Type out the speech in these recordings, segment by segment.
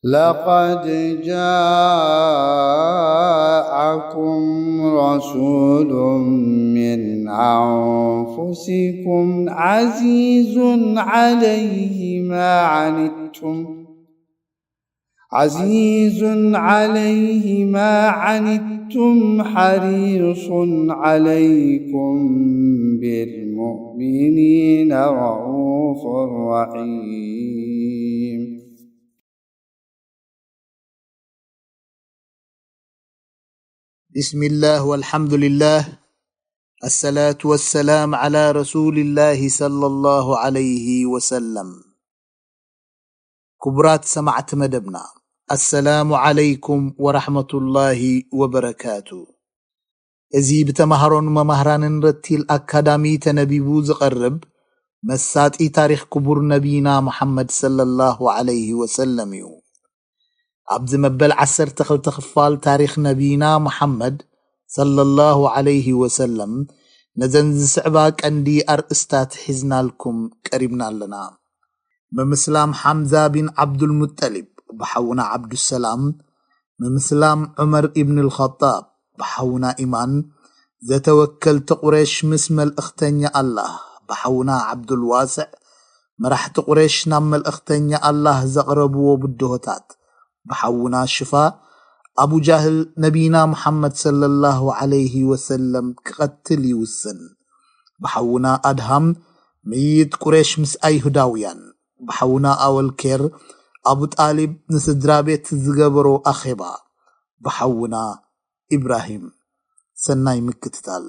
لقد جاءكم رسول من أنفسكم عزيز عليه ما عنتم، عزيز عليه ما عنتم حريص عليكم بالمؤمنين رءوف رحيم. بسم الله والحمد لله، الصلاة والسلام على رسول الله صلى الله عليه وسلم. ክቡራት ሰማዕቲ መደብና፣ ኣሰላሙ ዓለይኩም ወራሕመቱላሂ ወበረካቱ። እዚ ብተማሃሮን መማህራንን ረቲል ኣካዳሚ ተነቢቡ ዝቐርብ መሳጢ ታሪኽ ክቡር ነቢይና ሙሓመድ ሰለላሁ ዓለይሂ ወሰለም እዩ። ኣብዚ መበል ዓሰርተ ክልተ ክፋል ታሪኽ ነቢይና ሙሓመድ ሰለላሁ ዓለይሂ ወሰለም፣ ነዘን ዝስዕባ ቀንዲ ኣርእስታት ሒዝናልኩም ቀሪብና ኣለና። ምምስላም ሓምዛ ቢን ዓብዱልሙጠሊብ ብሓውና ዓብዱሰላም፣ ምምስላም ዑመር ኢብን ልኸጣብ ብሓውና ኢማን፣ ዘተወከልቲ ቁሬሽ ምስ መልእኽተኛ ኣላህ ብሓውና ዓብዱልዋስዕ፣ መራሕቲ ቁሬሽ ናብ መልእኽተኛ ኣላህ ዘቕረብዎ ብድሆታት ብሓውና ሽፋ፣ ኣቡ ጃህል ነቢና ሙሓመድ ሰለላሁ ዓለይሂ ወሰለም ክቐትል ይውስን። ብሓውና ኣድሃም ምይይጥ ቁሬሽ ምስ ኣይሁዳውያን፣ ብሓውና ኣወልኬር ኣቡ ጣሊብ ንስድራ ቤት ዝገበሮ ኣኼባ፣ ብሓውና ኢብራሂም። ሰናይ ምክትታል።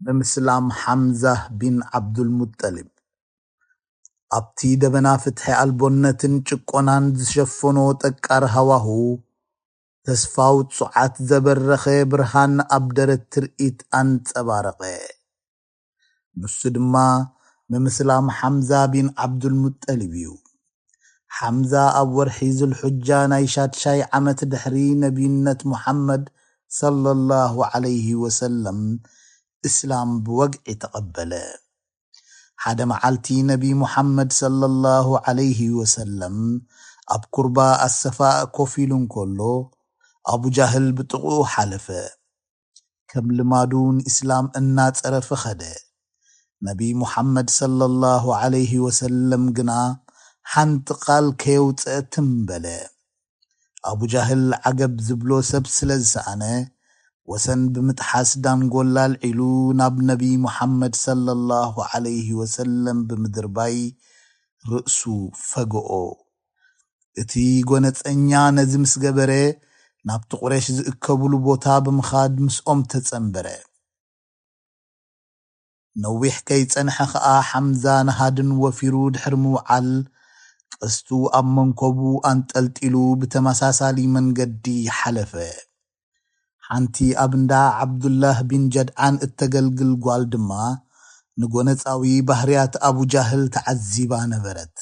ብምስላም ሓምዛ ቢን ዓብዱልሙጠሊብ። ኣብቲ ደበና ፍትሒ ኣልቦነትን ጭቆናን ዝሸፈኖ ጠቃር ሃዋሁ፣ ተስፋ ውጹዓት ዘበረኸ ብርሃን ኣብ ደረት ትርኢት ኣንጸባረቐ። ንሱ ድማ ምምስላም ሓምዛ ቢን ዓብዱልሙጠሊብ እዩ። ሓምዛ ኣብ ወርሒ ዙልሑጃ ናይ ሻድሻይ ዓመት ድሕሪ ነቢይነት ሙሓመድ ሰለላሁ ዓለይሂ ወሰለም፣ እስላም ብወግዒ ተቐበለ። ሓደ መዓልቲ ነቢ ሙሓመድ ሰለላሁ ዓለይሂ ወሰለም ኣብ ኩርባ ኣሰፋእ ኮፍ ኢሉ እንከሎ፣ ኣቡ ጃህል ብጥቕኡ ሓለፈ። ከም ልማዱ ንእስላም እናጸረፈ ኸደ። ነቢ ሙሓመድ ሰለላሁ ዓለይሂ ወሰለም ግና ሓንቲ ቃል ከየውጽአ ትም በለ። ኣቡ ጃህል ዓገብ ዝብሎ ሰብ ስለ ዝሰኣነ፣ ወሰን ብምጥሓስ ዳንጎላ ኣልዒሉ ናብ ነቢ ሙሓመድ ሰለላሁ ዓለይሂ ወሰለም ብምድርባይ ርእሱ ፈገኦ። እቲ ጎነጸኛ ነዚ ምስ ገበረ፣ ናብቲ ቁሬሽ ዝእከብሉ ቦታ ብምኻድ ምስኦም ተጸንበረ። ነዊሕ ከይጸንሐ ኸኣ ሓምዛ ንሃድን ወፊሩ ድሕሪ ምውዓል፣ ቀስቱ ኣብ መንኮቡ ኣንጠልጢሉ ብተመሳሳሊ መንገዲ ሓለፈ። ሓንቲ ኣብ እንዳ ዓብዱላህ ቢን ጀድዓን እተገልግል ጓል ድማ ንጎነጻዊ ባህርያት ኣቡ ጃህል ተዓዚባ ነበረት።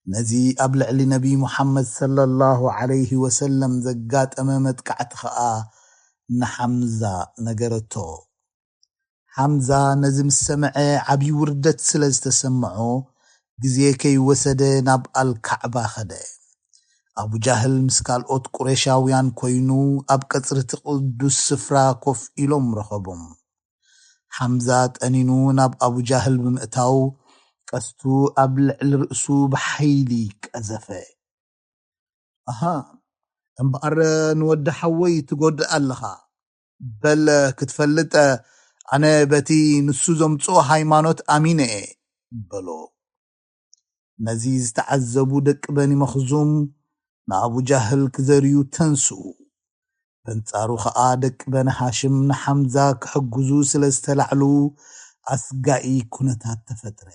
ነዚ ኣብ ልዕሊ ነቢ ሙሓመድ ሰለላሁ ዓለይሂ ወሰለም ዘጋጠመ መጥቃዕቲ ኸኣ ንሓምዛ ነገረቶ። ሓምዛ ነዚ ምስ ሰምዐ ዓብዪ ውርደት ስለ ዝተሰምዖ፣ ግዜ ከይወሰደ ናብ ኣልካዕባ ኸደ። ኣቡ ጃህል ምስ ካልኦት ቁሬሻውያን ኮይኑ ኣብ ቀጽሪ እቲ ቅዱስ ስፍራ ኮፍ ኢሎም ረኸቦም። ሓምዛ ጠኒኑ ናብ ኣቡ ጃህል ብምእታው፣ ቀስቱ ኣብ ልዕሊ ርእሱ ብሓይሊ ቀዘፈ። ኣሃ፣ እምበኣር ንወዲ ሓወይ ትጎድእ ኣለኻ። በል ክትፈልጥ፣ ኣነ በቲ ንሱ ዘምጽኦ ሃይማኖት ኣሚነ እየ፣ በሎ። ነዚ ዝተዓዘቡ ደቂ በኒ መኽዙም ንኣቡ ጃህል ክዘርዩ ተንስኡ። በንጻሩ ኸኣ ደቂ በኒ ሃሽም ንሓምዛ ክሕግዙ ስለ ዝተላዕሉ ኣስጋኢ ኩነታት ተፈጥረ።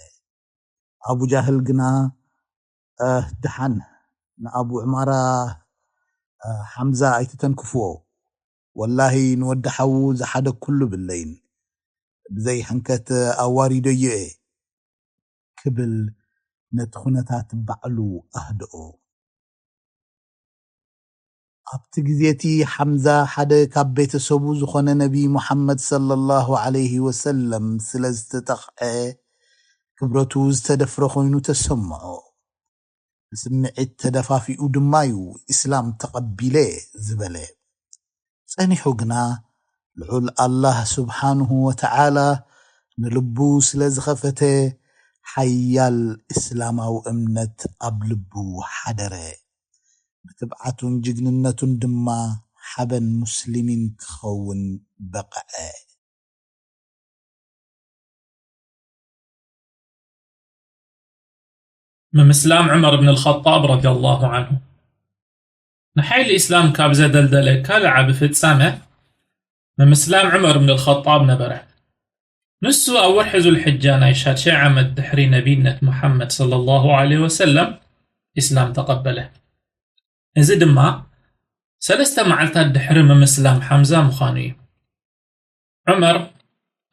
ኣቡ ጃህል ግና፣ "ኣህ፣ ደሓን ንኣቡ ዕማራ፣ ኣህ፣ ሓምዛ ኣይትተንክፍዎ። ወላሂ ንወዲ ሓዉ ዝሓደግኩሉ ብለይን። ብዘይ ሕንከት ኣዋሪደዮ እየ" ክብል ነቲ ኩነታት ባዕሉ ኣህድኦ። ኣብቲ ግዜ እቲ ሓምዛ ሓደ ካብ ቤተሰቡ ዝኾነ ነቢ ሙሓመድ ሰለላሁ ዐለይሂ ወሰለም ስለ ዝተጠቕዐ፣ ክብረቱ ዝተደፍረ ኮይኑ ተሰምዖ። ብስምዒት ተደፋፊኡ ድማ እዩ ኢስላም ተቐቢለ ዝበለ። ጸኒሑ ግና ልዑል ኣላህ ስብሓንሁ ወተዓላ ንልቡ ስለ ዝኸፈተ፣ ሓያል እስላማዊ እምነት ኣብ ልቡ ሓደረ። ብትብዓቱን ጅግንነቱን ድማ ሓበን ሙስሊሚን ክኸውን በቕዐ። ምምስላም ዑመር ብን ኣልኸጣብ ረዲየላሁ ዐንሁ። ንሓይሊ ኢስላም ካብ ዘደልደለ ካልእ ዓቢ ፍጻመ፣ ምምስላም ዑመር ብን ኣልኸጣብ ነበረ። ንሱ ኣብ ወርሒ ዙልሕጃ ናይ ሻድሻይ ዓመት ድሕሪ ነቢይነት ሙሓመድ ሰለላሁ ዐለይሂ ወሰለም ኢስላም ተቐበለ። እዚ ድማ ሰለስተ መዓልታት ድሕሪ ምምስላም ሓምዛ ምዃኑ እዩ። ዑመር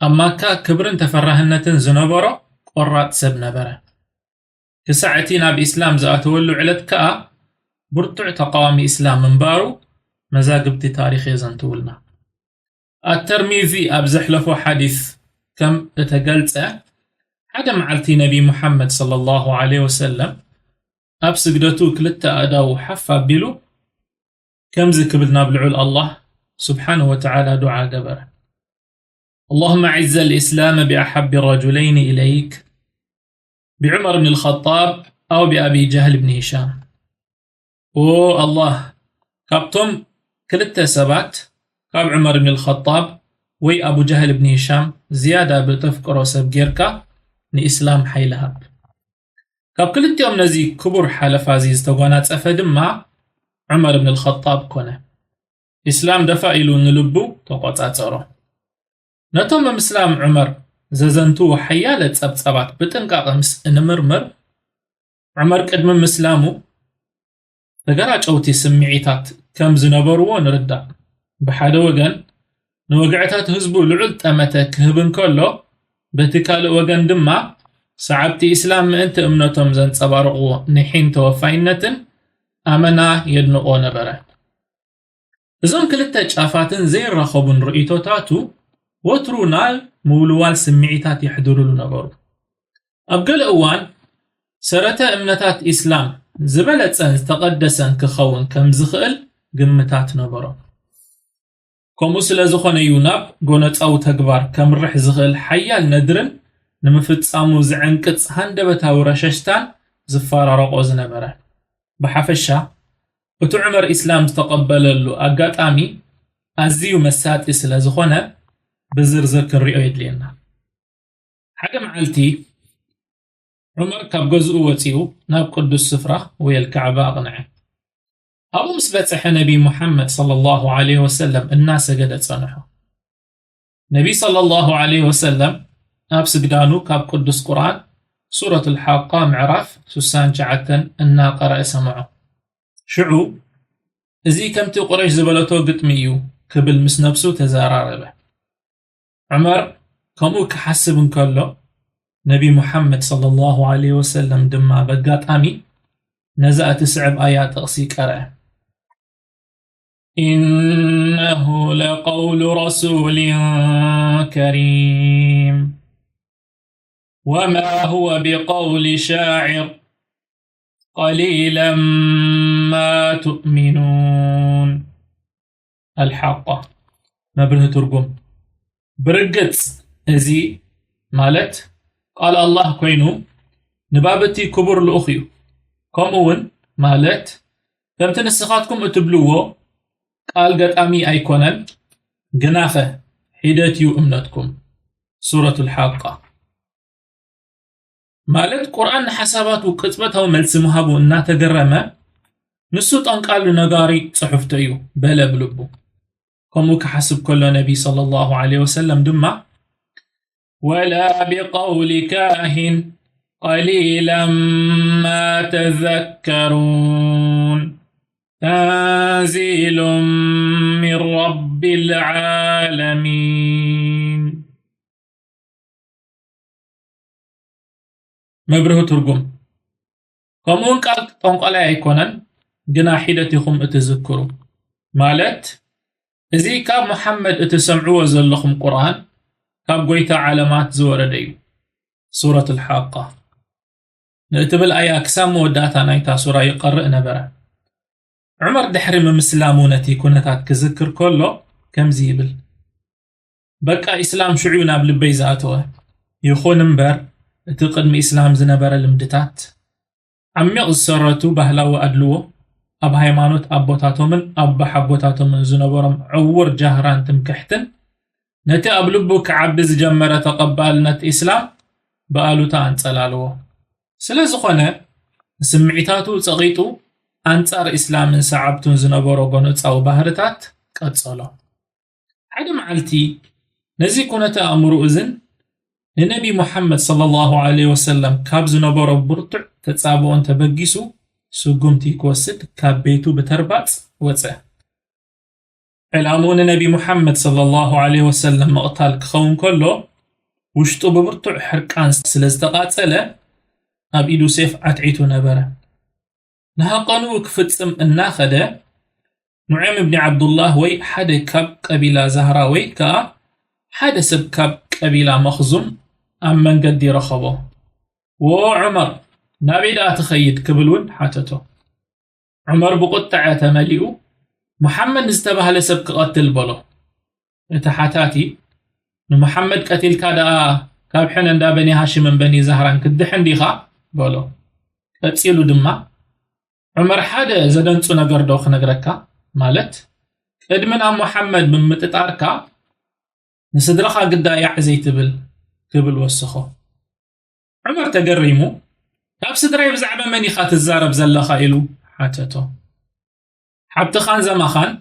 ኣብ ማካ ክብርን ተፈራህነትን ዝነበሮ ቆራጥ ሰብ ነበረ። ክሳዕ እቲ ናብ ኢስላም ዝኣተወሉ ዕለት ከኣ ብርቱዕ ተቃዋሚ ኢስላም ምንባሩ መዛግብቲ ታሪኽ የዘንትውልና። ኣተርሚዚ ኣብ ዘሕለፎ ሓዲስ ከም እተገልጸ፣ ሓደ መዓልቲ ነቢ ሙሓመድ ሰለላሁ ዐለይሂ ወሰለም ኣብ ስግደቱ ክልተ ኣእዳዉ ሓፍ ኣቢሉ ከምዚ ክብል ናብ ልዑል ኣላህ ስብሓንሁ ወተዓላ ዱዓ ገበረ። اللهم أعز الإسلام بأحب الرجلين إليك، بعمر بن الخطاب أو بأبي جهل بن هشام. ኦ ኣላህ፣ ካብቶም ክልተ ሰባት፣ ካብ ዑመር ብን ልኸጣብ ወይ ኣቡ ጃህል ብን ሂሻም ዝያዳ ብተፍቅሮ ሰብ ጌርካ ንኢስላም ሓይሊ ሃብ። ካብ ክልቲኦም ነዚ ክቡር ሓለፋ እዚ ዝተጓናጸፈ ድማ ዑመር ብን ልኸጣብ ኮነ። ኢስላም ደፋ ኢሉ ንልቡ ተቆጻጸሮ። ነቶም ብምስላም ዑመር ዘዘንትዉ ሓያለ ጸብጻባት ብጥንቃቐ ምስ እንምርምር፣ ዑመር ቅድሚ ምስላሙ ተገራጨውቲ ስምዒታት ከም ዝነበርዎ ንርዳእ። ብሓደ ወገን ንወግዕታት ህዝቡ ልዑል ጠመተ ክህብ እንከሎ፣ በቲ ካልእ ወገን ድማ ሰዓብቲ ኢስላም ምእንቲ እምነቶም ዘንጸባርቕዎ ንሒን ተወፋይነትን ኣመና የድንቖ ነበረ። እዞም ክልተ ጫፋትን ዘይራኸቡን ርእይቶታቱ ወትሩ ናይ ምውልዋል ስምዒታት የሕድሩሉ ነበሩ። ኣብ ገለ እዋን ሰረተ እምነታት ኢስላም ዝበለጸን ዝተቐደሰን ክኸውን ከም ዝኽእል ግምታት ነበሮ። ከምኡ ስለ ዝኾነ እዩ ናብ ጎነጻዊ ተግባር ከምርሕ ዝኽእል ሓያል ነድርን ንምፍጻሙ ዝዕንቅጽ ሃንደበታዊ ረሸሽታን ዝፈራረቖ ዝነበረ። ብሓፈሻ፣ እቲ ዑመር ኢስላም ዝተቐበለሉ ኣጋጣሚ ኣዝዩ መሳጢ ስለ ዝኾነ ብዝርዝር ክንሪኦ የድልየና። ሓደ መዓልቲ ዑመር ካብ ገዝኡ ወጺኡ ናብ ቅዱስ ስፍራ ወይ ኣልካዕባ ኣቕንዐ። ኣብኡ ምስ በጽሐ ነቢ ሙሓመድ ሰለላሁ ዐለይሂ ወሰለም እናሰገደ ጸንሖ። ነቢ ሰለላሁ ዐለይሂ ወሰለም ኣብ ስግዳኑ ካብ ቅዱስ ቁርኣን ሱረቱል ሓቃ ምዕራፍ ስሳን ትሽዓተን እናቐረአ ሰምዖ። ሽዑ እዚ ከምቲ ቁረይሽ ዝበለቶ ግጥሚ እዩ ክብል ምስ ነብሱ ተዘራረበ። ዑመር ከምኡ ክሓስብ እንከሎ፣ ነቢ ሙሓመድ ሰለላሁ ዐለይሂ ወሰለም ድማ በጋጣሚ ነዛ እትስዕብ ኣያ ጥቕሲ ቀርአ። إنه لقول رسول كريم وما هو بقول شاعر قليلا ما تؤمنون. ኣልሓቋ። መብርሂ ትርጉም። ብርግጽ እዚ ማለት ቃል ኣላህ ኮይኑ ንባብ እቲ ክቡር ልኡኽ እዩ። ከምኡ እውን ማለት ከምቲ ንስኻትኩም እትብልዎ ቃል ገጣሚ ኣይኮነን፣ ግናኸ ሒደት እዩ እምነትኩም። ሱረቱል ሓቃ። ማለት ቁርኣን ንሓሳባቱ ቅጽበታዊ መልሲ ምሃቡ እናተገረመ፣ ንሱ ጠንቃሉ ነጋሪ ጽሑፍቶ እዩ በለ ብልቡ። ከምኡ ክሓስብ ከሎ ነቢ ሰለላሁ ዐለይሂ ወሰለም ድማ፣ ولا بقول كاهن قليلا ما تذكرون تنزيل من رب العالمين. መብርሂ ትርጉም። ከምኡውን ቃል ጠንቋላይ ኣይኮነን፣ ግና ሒደት ኢኹም እትዝክሩ። ማለት፣ እዚ ካብ መሓመድ እትሰምዕዎ ዘለኹም ቁርኣን ካብ ጎይታ ዓለማት ዝወረደ እዩ። ሱረት ኣልሓቃ ንእትብል ኣያ ክሳብ መወዳእታ ናይታ ሱራ ይቐርእ ነበረ። ዑመር ድሕሪ ምምስላሙ ነቲ ኩነታት ክዝክር ከሎ ከምዚ ይብል፣ በቃ ኢስላም ሽዑ ናብ ልበይ ዝኣተወ። ይኹን እምበር እቲ ቅድሚ ኢስላም ዝነበረ ልምድታት፣ ዓሚቕ ዝሰረቱ ባህላዊ ኣድልዎ፣ ኣብ ሃይማኖት ኣቦታቶምን ኣቦሓጎታቶምን ዝነበሮም ዕውር ጃህራን ትምክሕትን ነቲ ኣብ ልቡ ክዓቢ ዝጀመረ ተቐባልነት ኢስላም ብኣሉታ ኣንጸላልዎ። ስለ ዝኾነ ንስምዒታቱ ጸቒጡ ኣንጻር ኢስላምን ሰዓብቱን ዝነበሮ ጎነጻዊ ባህርታት ቀጸሎ። ሓደ መዓልቲ ነዚ ኩነተ ኣእምሮ እዝን ንነቢ ሙሓመድ ሰለላሁ ዐለይሂ ወሰለም ካብ ዝነበሮ ብርቱዕ ተጻብኦን ተበጊሱ ስጉምቲ ክወስድ ካብ ቤቱ ብተርባጽ ወጸ። ዕላምኡ ንነቢ ሙሓመድ ሰለላሁ ዐለይሂ ወሰለም ምቕታል ክኸውን ከሎ ውሽጡ ብብርቱዕ ሕርቃን ስለ ዝተቓጸለ ኣብ ኢዱ ሴፍ ዓትዒቱ ነበረ። ንሃቐንኡ ክፍጽም እናኸደ ኑዕም እብኒ ዓብዱላህ ወይ ሓደ ካብ ቀቢላ ዛህራ ወይ ከኣ ሓደ ሰብ ካብ ቀቢላ መኽዙም ኣብ መንገዲ ረኸቦ። "ዎ ዑመር፣ ናበይ ደኣ ትኸይድ?" ክብል እውን ሓተቶ። ዑመር ብቁጥዐ ተመሊኡ፣ "መሓመድ ንዝተባህለ ሰብ ክቐትል" በሎ። እቲ ሓታቲ፣ "ንመሓመድ ቀቲልካ ደኣ ካብ ሕነ እንዳ በኒ ሃሽምን በኒ ዛህራን ክትድሕን ዲኻ?" በሎ። ቀጺሉ ድማ፣ "ዑመር፣ ሓደ ዘደንጹ ነገር ዶ ክነግረካ? ማለት፣ ቅድሚ ናብ መሓመድ ምምጥጣርካ ንስድራኻ ግዳ ያዕ ዘይትብል?" ክብል ወሰኾ። ዑመር ተገሪሙ፣ "ካብ ስድራይ ብዛዕባ መን ኢኻ ትዛረብ ዘለኻ?" ኢሉ ሓተቶ። "ሓብትኻን ዘማኻን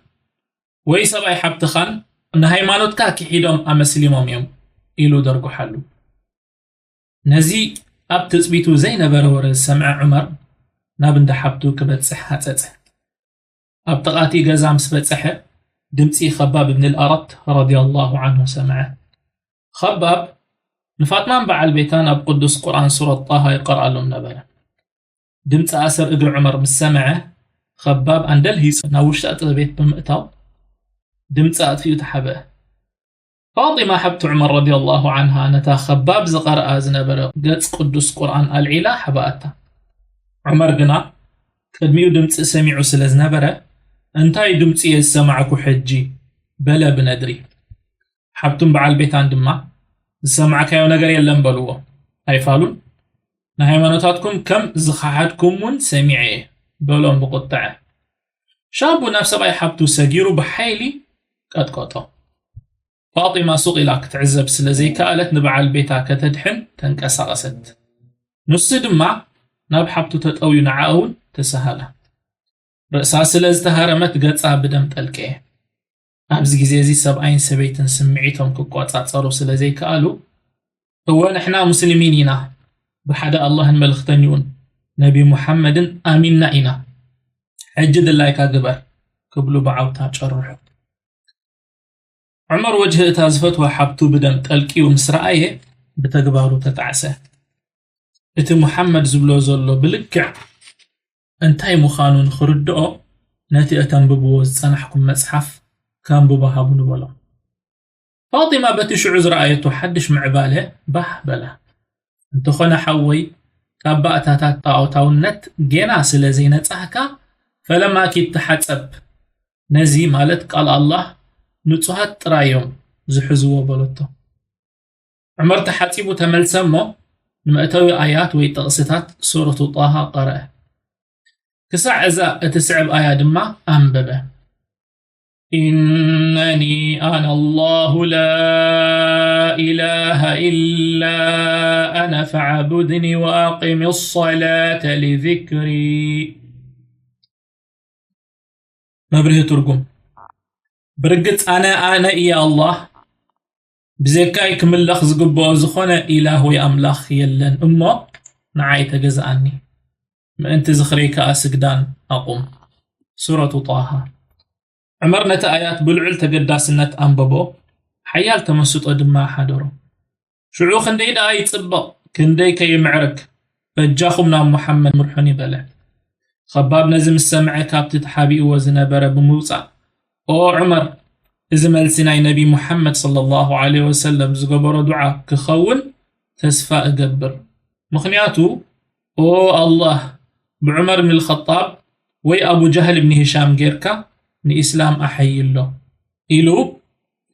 ወይ ሰብኣይ ሓብትኻን ንሃይማኖትካ ክሒዶም ኣመስሊሞም እዮም" ኢሉ ደርጉሓሉ። ነዚ ኣብ ትጽቢቱ ዘይነበረ ወረ ዝሰምዐ ዑመር ናብ እንዳ ሓብቱ ክበጽሕ ሃጸጸ። ኣብ ጥቓቲ ገዛ ምስ በጽሐ ድምጺ ኸባብ እብን ኣልኣረት ረዲየላሁ ዐንሁ ሰምዐ። ኸባብ ንፋጥማን በዓል ቤታን ኣብ ቅዱስ ቁርኣን ሱረት ጣሃ ይቐርኣሎም ነበረ። ድምጺ ኣሰር እግሪ ዑመር ምስ ሰምዐ ኸባብ ኣንደልሂጹ ናብ ውሽጢ ቤት ብምእታው ድምጺ ኣጥፊኡ ተሓብአ። ፋጢማ ሓብቲ ዑመር ረዲየላሁ ዐንሃ ነታ ኸባብ ዝቐርኣ ዝነበረ ገጽ ቅዱስ ቁርኣን ኣልዒላ ሓብኣታ። ዑመር ግና ቅድሚኡ ድምጺ ሰሚዑ ስለ ዝነበረ፣ "እንታይ ድምጺ እየ ዝሰማዕኩ ሕጂ?" በለ ብነድሪ። ሓብቱን በዓል ቤታን ድማ፣ "ዝሰማዕካዮ ነገር የለን" በልዎ። ኣይፋሉን። "ንሃይማኖታትኩም ከም ዝኸሓድኩም እውን ሰሚዐ እየ" በሎም ብቁጥዐ። ሻቡ ናብ ሰብኣይ ሓብቱ ሰጊሩ ብሓይሊ ቀጥቀጦ። ፋጢማ ሱቕ ኢላ ክትዕዘብ ስለ ዘይከኣለት ንበዓል ቤታ ከተድሕን ተንቀሳቐሰት። ንሱ ድማ ናብ ሓብቱ ተጠውዩ ንዓኣ እውን ተሰሃላ። ርእሳ ስለ ዝተሃረመት ገጻ ብደም ጠልቀየ። ኣብዚ ግዜ እዚ ሰብኣይን ሰበይትን ስምዒቶም ክቆጻጸሩ ስለ ዘይከኣሉ፣ "እወ ንሕና ሙስሊሚን ኢና፣ ብሓደ ኣላህን መልእኽተኛኡን ነቢ ሙሓመድን ኣሚንና ኢና፣ ሕጂ ድላይካ ግበር" ክብሉ ብዓውታ ጨርሑ። ዑመር ወጅሂ እታ ዝፈትዋ ሓብቱ ብደም ጠልቅዩ ምስ ረኣየ ብተግባሩ ተጣዕሰ። እቲ ሙሓመድ ዝብሎ ዘሎ ብልክዕ እንታይ ምዃኑ ንኽርድኦ ነቲ እተንብብዎ ዝጸናሕኩም መጽሓፍ ከንብቦ ሃቡኒ በሎ። ፋጢማ በቲ ሽዑ ዝረኣየቶ ሓድሽ ምዕባለ ባህ በላ። "እንተኾነ ሓወይ፣ ካብ ባእታታት ጣዖታውነት ጌና ስለ ዘይነጻህካ፣ ፈለማ ኪድ ተሓጸብ። ነዚ ማለት ቃል ኣላህ ንጹሃት ጥራይ እዮም ዝሕዝዎ" በለቶ። ዑመር ተሓጺቡ ተመልሰ እሞ ንመእተዊ ኣያት ወይ ጥቕስታት ሱረቱ ጣሃ ቀረአ። ክሳዕ እዛ እትስዕብ ኣያ ድማ ኣንበበ። "ኢነኒ ኣነ ኣላሁ ላ ኢላሃ ኢላ ኣነ ፈዕቡድኒ ወኣቂሚ ሰላተ ሊዚክሪ።" መብርሂ ትርጉም። ብርግጽ ኣነ፣ ኣነ እየ ኣላህ፣ ብዘይካይ ክምለኽ ዝግብኦ ዝኾነ ኢላህ ወይ ኣምላኽ የለን እሞ ንዓይ ተገዝኣኒ። ምእንቲ ዝኽረይ ከኣ ስግዳን ኣቑም። ሱረቱ ጣሃ። ዑመር ነቲ ኣያት ብልዑል ተገዳስነት ኣንበቦ፣ ሓያል ተመስጦ ድማ ሓደሮ። ሽዑ ክንደይ ደኣ ይጽብቕ፣ ክንደይ ከይምዕርግ፣ በጃኹም ናብ ሙሓመድ ምርሑኒ በለ። ኸባብ ነዚ ምስ ሰምዐ ካብቲ ተሓቢእዎ ዝነበረ ብምውጻእ ኦ ዑመር፣ እዚ መልሲ ናይ ነቢ ሙሓመድ ሰለላሁ ዐለይሂ ወሰለም ዝገበሮ ዱዓ ክኸውን ተስፋ እገብር። ምኽንያቱ፣ ኦ ኣላህ፣ ብዑመር ብን ኸጣብ ወይ ኣቡ ጃህል ብን ሂሻም ጌርካ ንኢስላም ኣሐይሎ ኢሉ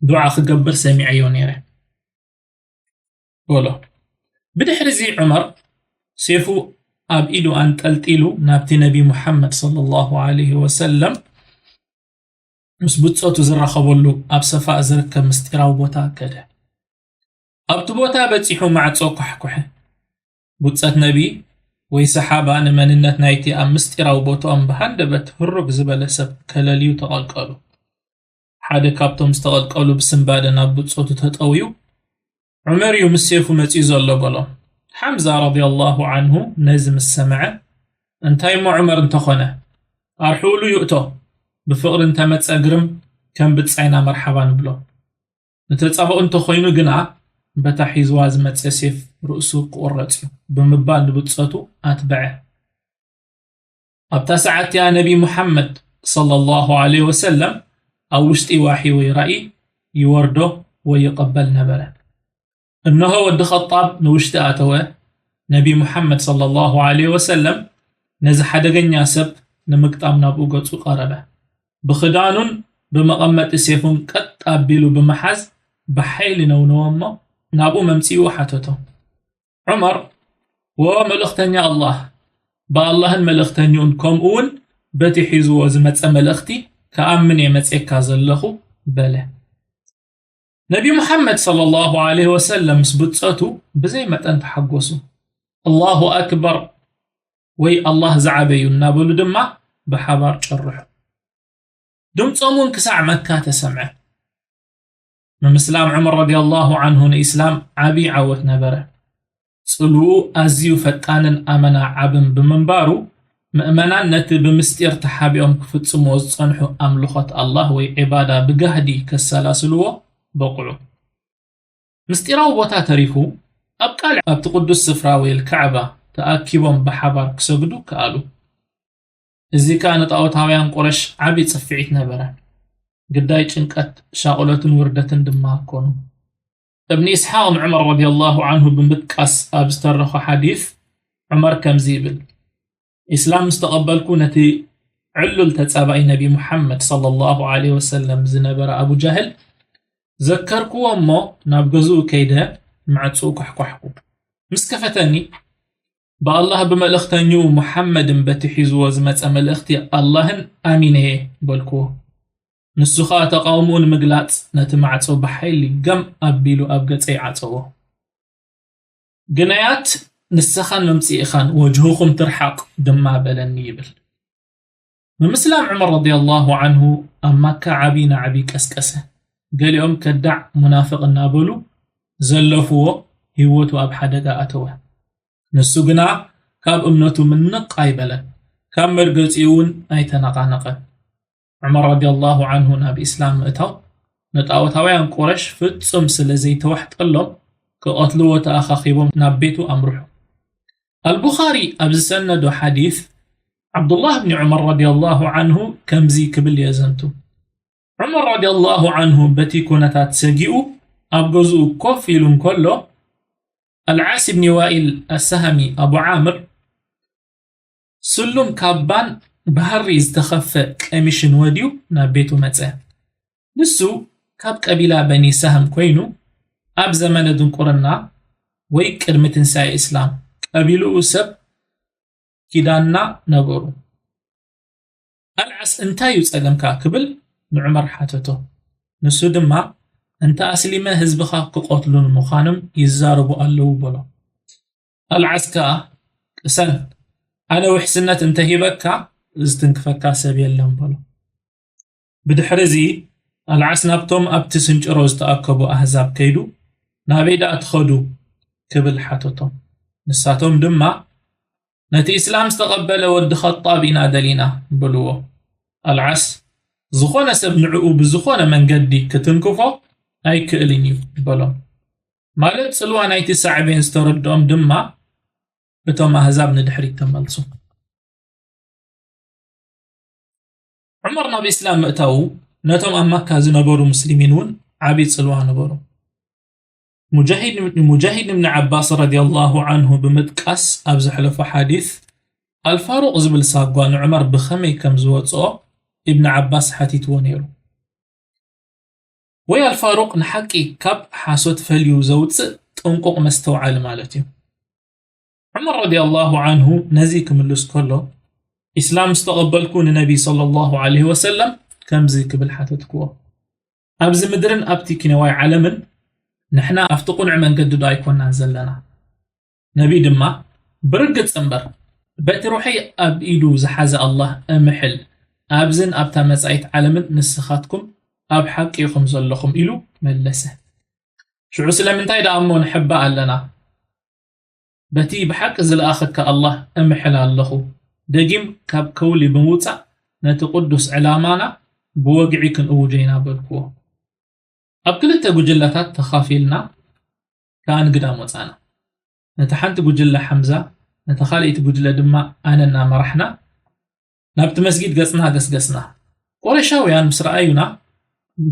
ዱዓ ክገብር ሰሚዐዮ ነይረ በሎ። ብድሕሪ እዚ ዑመር ሴፉ ኣብ ኢዱ ኣንጠልጢሉ ናብቲ ነቢ ሙሓመድ ሰለላሁ ዐለይሂ ወሰለም ምስ ብጾቱ ዝራኸበሉ ኣብ ሰፋእ ዝርከብ ምስጢራዊ ቦታ ከደ። ኣብቲ ቦታ በጺሑ ማዕጾ ኳሕኩሐ። ብጾት ነቢ ወይ ሰሓባ ንመንነት ናይቲ ኣብ ምስጢራዊ ቦታኦም ብሃንደበት ህሩግ ዝበለ ሰብ ከለልዩ ተቐልቀሉ። ሓደ ካብቶም ዝተቐልቀሉ ብስንባደ ናብ ብጾቱ ተጠውዩ፣ ዑመር እዩ ምስ ሴፉ መጺኡ ዘሎ በሎም። ሓምዛ ረዲየላሁ ዐንሁ ነዚ ምስ ሰምዐ፣ እንታይ እሞ ዑመር እንተኾነ፣ ኣርሕኡሉ ይእቶ፣ ብፍቕሪ እንተመጸ ግርም ከም ብጻይና መርሓባ ንብሎ። ንተጻብኦ እንተኾይኑ ግና በታ ሒዝዋ ዝመጸ ሴፍ ርእሱ ክቑረጽ እዩ ብምባል ንብጾቱ ኣትበዐ። ኣብታ ሰዓት እቲኣ ነቢ ሙሓመድ ሰለላሁ ዐለይሂ ወሰለም ኣብ ውሽጢ ዋሒ ወይ ራእይ ይወርዶ ወይ ይቐበል ነበረ። እነሆ ወዲ ኸጣብ ንውሽጢ ኣተወ። ነቢ ሙሓመድ ሰለላሁ ዐለይሂ ወሰለም ነዚ ሓደገኛ ሰብ ንምግጣም ናብኡ ገጹ ቀረበ። ብኽዳኑን ብመቐመጢ ሴፉን ቀጥ ኣቢሉ ብምሓዝ ብሓይሊ ነውነዎ እሞ ናብኡ መምጺኡ ሓተቶ። ዑመር፣ ወ መልእኽተኛ ኣላህ፣ ብኣላህን መልእኽተኛኡን ከምኡ እውን በቲ ሒዝዎ ዝመጸ መልእኽቲ ክኣምን እየ መጼካ ዘለኹ በለ። ነቢ ሙሓመድ ሰለላሁ ዐለይሂ ወሰለም ምስ ብጾቱ ብዘይ መጠን ተሓጎሱ። ኣላሁ ኣክበር ወይ ኣላህ ዝዓበዩ እናበሉ ድማ ብሓባር ጨርሑ። ድምጾም እውን ክሳዕ መካ ተሰምዐ። ምምስላም ዑመር ረዲየላሁ ዐንሁ ንኢስላም ዓቢ ዓወት ነበረ። ጽልውኡ ኣዝዩ ፈጣንን ኣመና ዓብን ብምንባሩ፣ ምእመናን ነቲ ብምስጢር ተሓቢኦም ክፍጽምዎ ዝጸንሑ ኣምልኾት ኣላህ ወይ ዒባዳ ብጋህዲ ከሰላስልዎ በቕዑ። ምስጢራዊ ቦታ ተሪፉ፣ ኣብ ቃልዕ ኣብቲ ቅዱስ ስፍራ ወይ ካዕባ ተኣኪቦም ብሓባር ክሰግዱ ከኣሉ። እዚ ከኣ ንጣኦታውያን ቁረሽ ዓቢ ጽፍዒት ነበረ። ግዳይ ጭንቀት፣ ሻቕሎትን ውርደትን ድማ ኮኑ። እብኒ ኢስሓቕ ንዑመር ረዲየላሁ ዐንሁ ብምጥቃስ ኣብ ዝተረኾ ሓዲስ፣ ዑመር ከምዚ ይብል፣ ኢስላም ምስ ተቐበልኩ ነቲ ዕሉል ተጻባኢ ነቢ ሙሓመድ ሰለላሁ ዐለይሂ ወሰለም ዝነበረ ኣቡ ጃህል ዘከርክዎ እሞ ናብ ገዝኡ ከይደ ማዕጽኡ ኳሕኳሕኩ። ምስ ከፈተኒ፣ ብኣላህ ብመልእኽተኛኡ ሙሓመድን በቲ ሒዝዎ ዝመጸ መልእኽቲ ኣላህን ኣሚነ እየ በልክዎ። ንሱ ኸኣ ተቓውምኡ ንምግላጽ ነቲ ማዕጾ ብሓይሊ ገም ኣቢሉ ኣብ ገጸይ ዓጸዎ። ግናያት ንስኻን መምጽኢኻን ወጅሁኹም ትርሓቕ ድማ በለኒ ይብል። ምምስላም ዑመር ረዲየላሁ ዐንሁ ኣብ ማካ ዓቢ ናዕቢ ቀስቀሰ። ገሊኦም ከዳዕ ሙናፍቕ እናበሉ ዘለፍዎ ህይወቱ ኣብ ሓደጋ ኣተወ። ንሱ ግና ካብ እምነቱ ምንቕ ኣይበለን፣ ካብ መርገጺኡ እውን ኣይተነቓነቐን። ዑመር ረዲየላሁ ዐንሁ ናብ ኢስላም ምእታው ንጣዖታውያን ቁረሽ ፍጹም ስለ ዘይተዋሕጠሎም ክቐትልዎ ተኣኻኺቦም ናብ ቤቱ ኣምርሑ። ኣልቡኻሪ ኣብ ዝሰነዶ ሓዲስ ዓብዱላህ ብኒ ዑመር ረዲየላሁ ዐንሁ ከምዚ ክብል የዘንቱ። ዑመር ረዲየላሁ ዐንሁ በቲ ኩነታት ሰጊኡ ኣብ ገዝኡ ኮፍ ኢሉ እንከሎ ኣልዓስ ብኒ ዋኢል ኣሳሃሚ ኣቡ ዓምር ስሉም ካባን ብሃሪ ዝተኸፈ ቀሚሽን ወድዩ ናብ ቤቱ መጸ። ንሱ ካብ ቀቢላ በኒ ሳህም ኮይኑ ኣብ ዘመነ ድንቁርና ወይ ቅድሚ ትንሳኤ እስላም ቀቢልኡ ሰብ ኪዳና ነበሩ። ኣልዓስ እንታይ እዩ ጸገምካ ክብል ንዑመር ሓተቶ። ንሱ ድማ እንተ ኣስሊመ ህዝብኻ ክቐትሉን ምዃኖም ይዛረቡ ኣለዉ በሎ። ኣልዓስ ከኣ ቅሰን ኣነ ውሕስነት እንተሂበካ ዝትንክፈካ ሰብ የለን በሎ። ብድሕሪ እዚ ኣልዓስ ናብቶም ኣብቲ ስንጭሮ ዝተኣከቡ ኣህዛብ ከይዱ ናበይ ደኣ ትኸዱ ክብል ሓተቶም። ንሳቶም ድማ ነቲ ኢስላም ዝተቐበለ ወዲ ኸጣብ ኢና ደሊና በልዎ። ኣልዓስ ዝኾነ ሰብ ንዕኡ ብዝኾነ መንገዲ ክትንክፎ ኣይክእልን እዩ በሎም። ማለት ጽልዋ ናይቲ ሳዕቤን ዝተረድኦም ድማ እቶም ኣህዛብ ንድሕሪት ተመልሱ። ዑመር ናብ ኢስላም ምእታዉ ነቶም ኣብ መካ ዝነበሩ ሙስሊሚን እውን ዓብዪ ጽልዋ ነበሩ። ሙጃሂድ፣ ሙጃሂድ እብኒ ዓባስ ረዲየላሁ ዓንሁ ብምጥቃስ ኣብ ዘሕለፎ ሓዲስ፣ ኣልፋሩቕ ዝብል ሳጓ ንዑመር ብኸመይ ከም ዝወጽኦ እብኒ ዓባስ ሓቲትዎ ነይሩ። ወይ ኣልፋሩቕ ንሓቂ ካብ ሓሶት ፈልዩ ዘውጽእ ጥንቁቕ መስተውዓሊ ማለት እዩ። ዑመር ረዲየላሁ ዓንሁ ነዚ ክምልስ ከሎ፣ ኢስላም ዝተቐበልኩ ንነቢ ሰለላሁ ዓለይሂ ወሰለም ከምዚ ክብል ሓተትክዎ፣ ኣብዚ ምድርን ኣብቲ ኪነዋይ ዓለምን ንሕና ኣብቲ ቁኑዕ መንገዲ ዶ ኣይኮናን ዘለና? ነቢ ድማ፣ ብርግጽ እምበር፣ በቲ ሩሐይ ኣብ ኢዱ ዝሓዘ ኣላህ እምሕል፣ ኣብዝን ኣብታ መጻኢት ዓለምን ንስኻትኩም ኣብ ሓቂ ኢኹም ዘለኹም ኢሉ መለሰ። ሽዑ ስለምንታይ ደኣ እሞ ንሕባእ ኣለና? በቲ ብሓቂ ዝለኣኸካ ኣላህ እምሕል ኣለኹ። ደጊም ካብ ከውሊ ብምውጻእ ነቲ ቅዱስ ዕላማና ብወግዒ ክንእውጆ ኢና በልክዎ። ኣብ ክልተ ጉጅለታት ተኻፊልና ከኣ ንግዳም ወጻና። ነታ ሓንቲ ጉጅለ ሓምዛ፣ ነታ ካልኣይቲ ጉጅለ ድማ ኣነ እናመራሕና ናብቲ መስጊድ ገጽና ገስገስና። ቁረይሻውያን ምስ ረኣዩና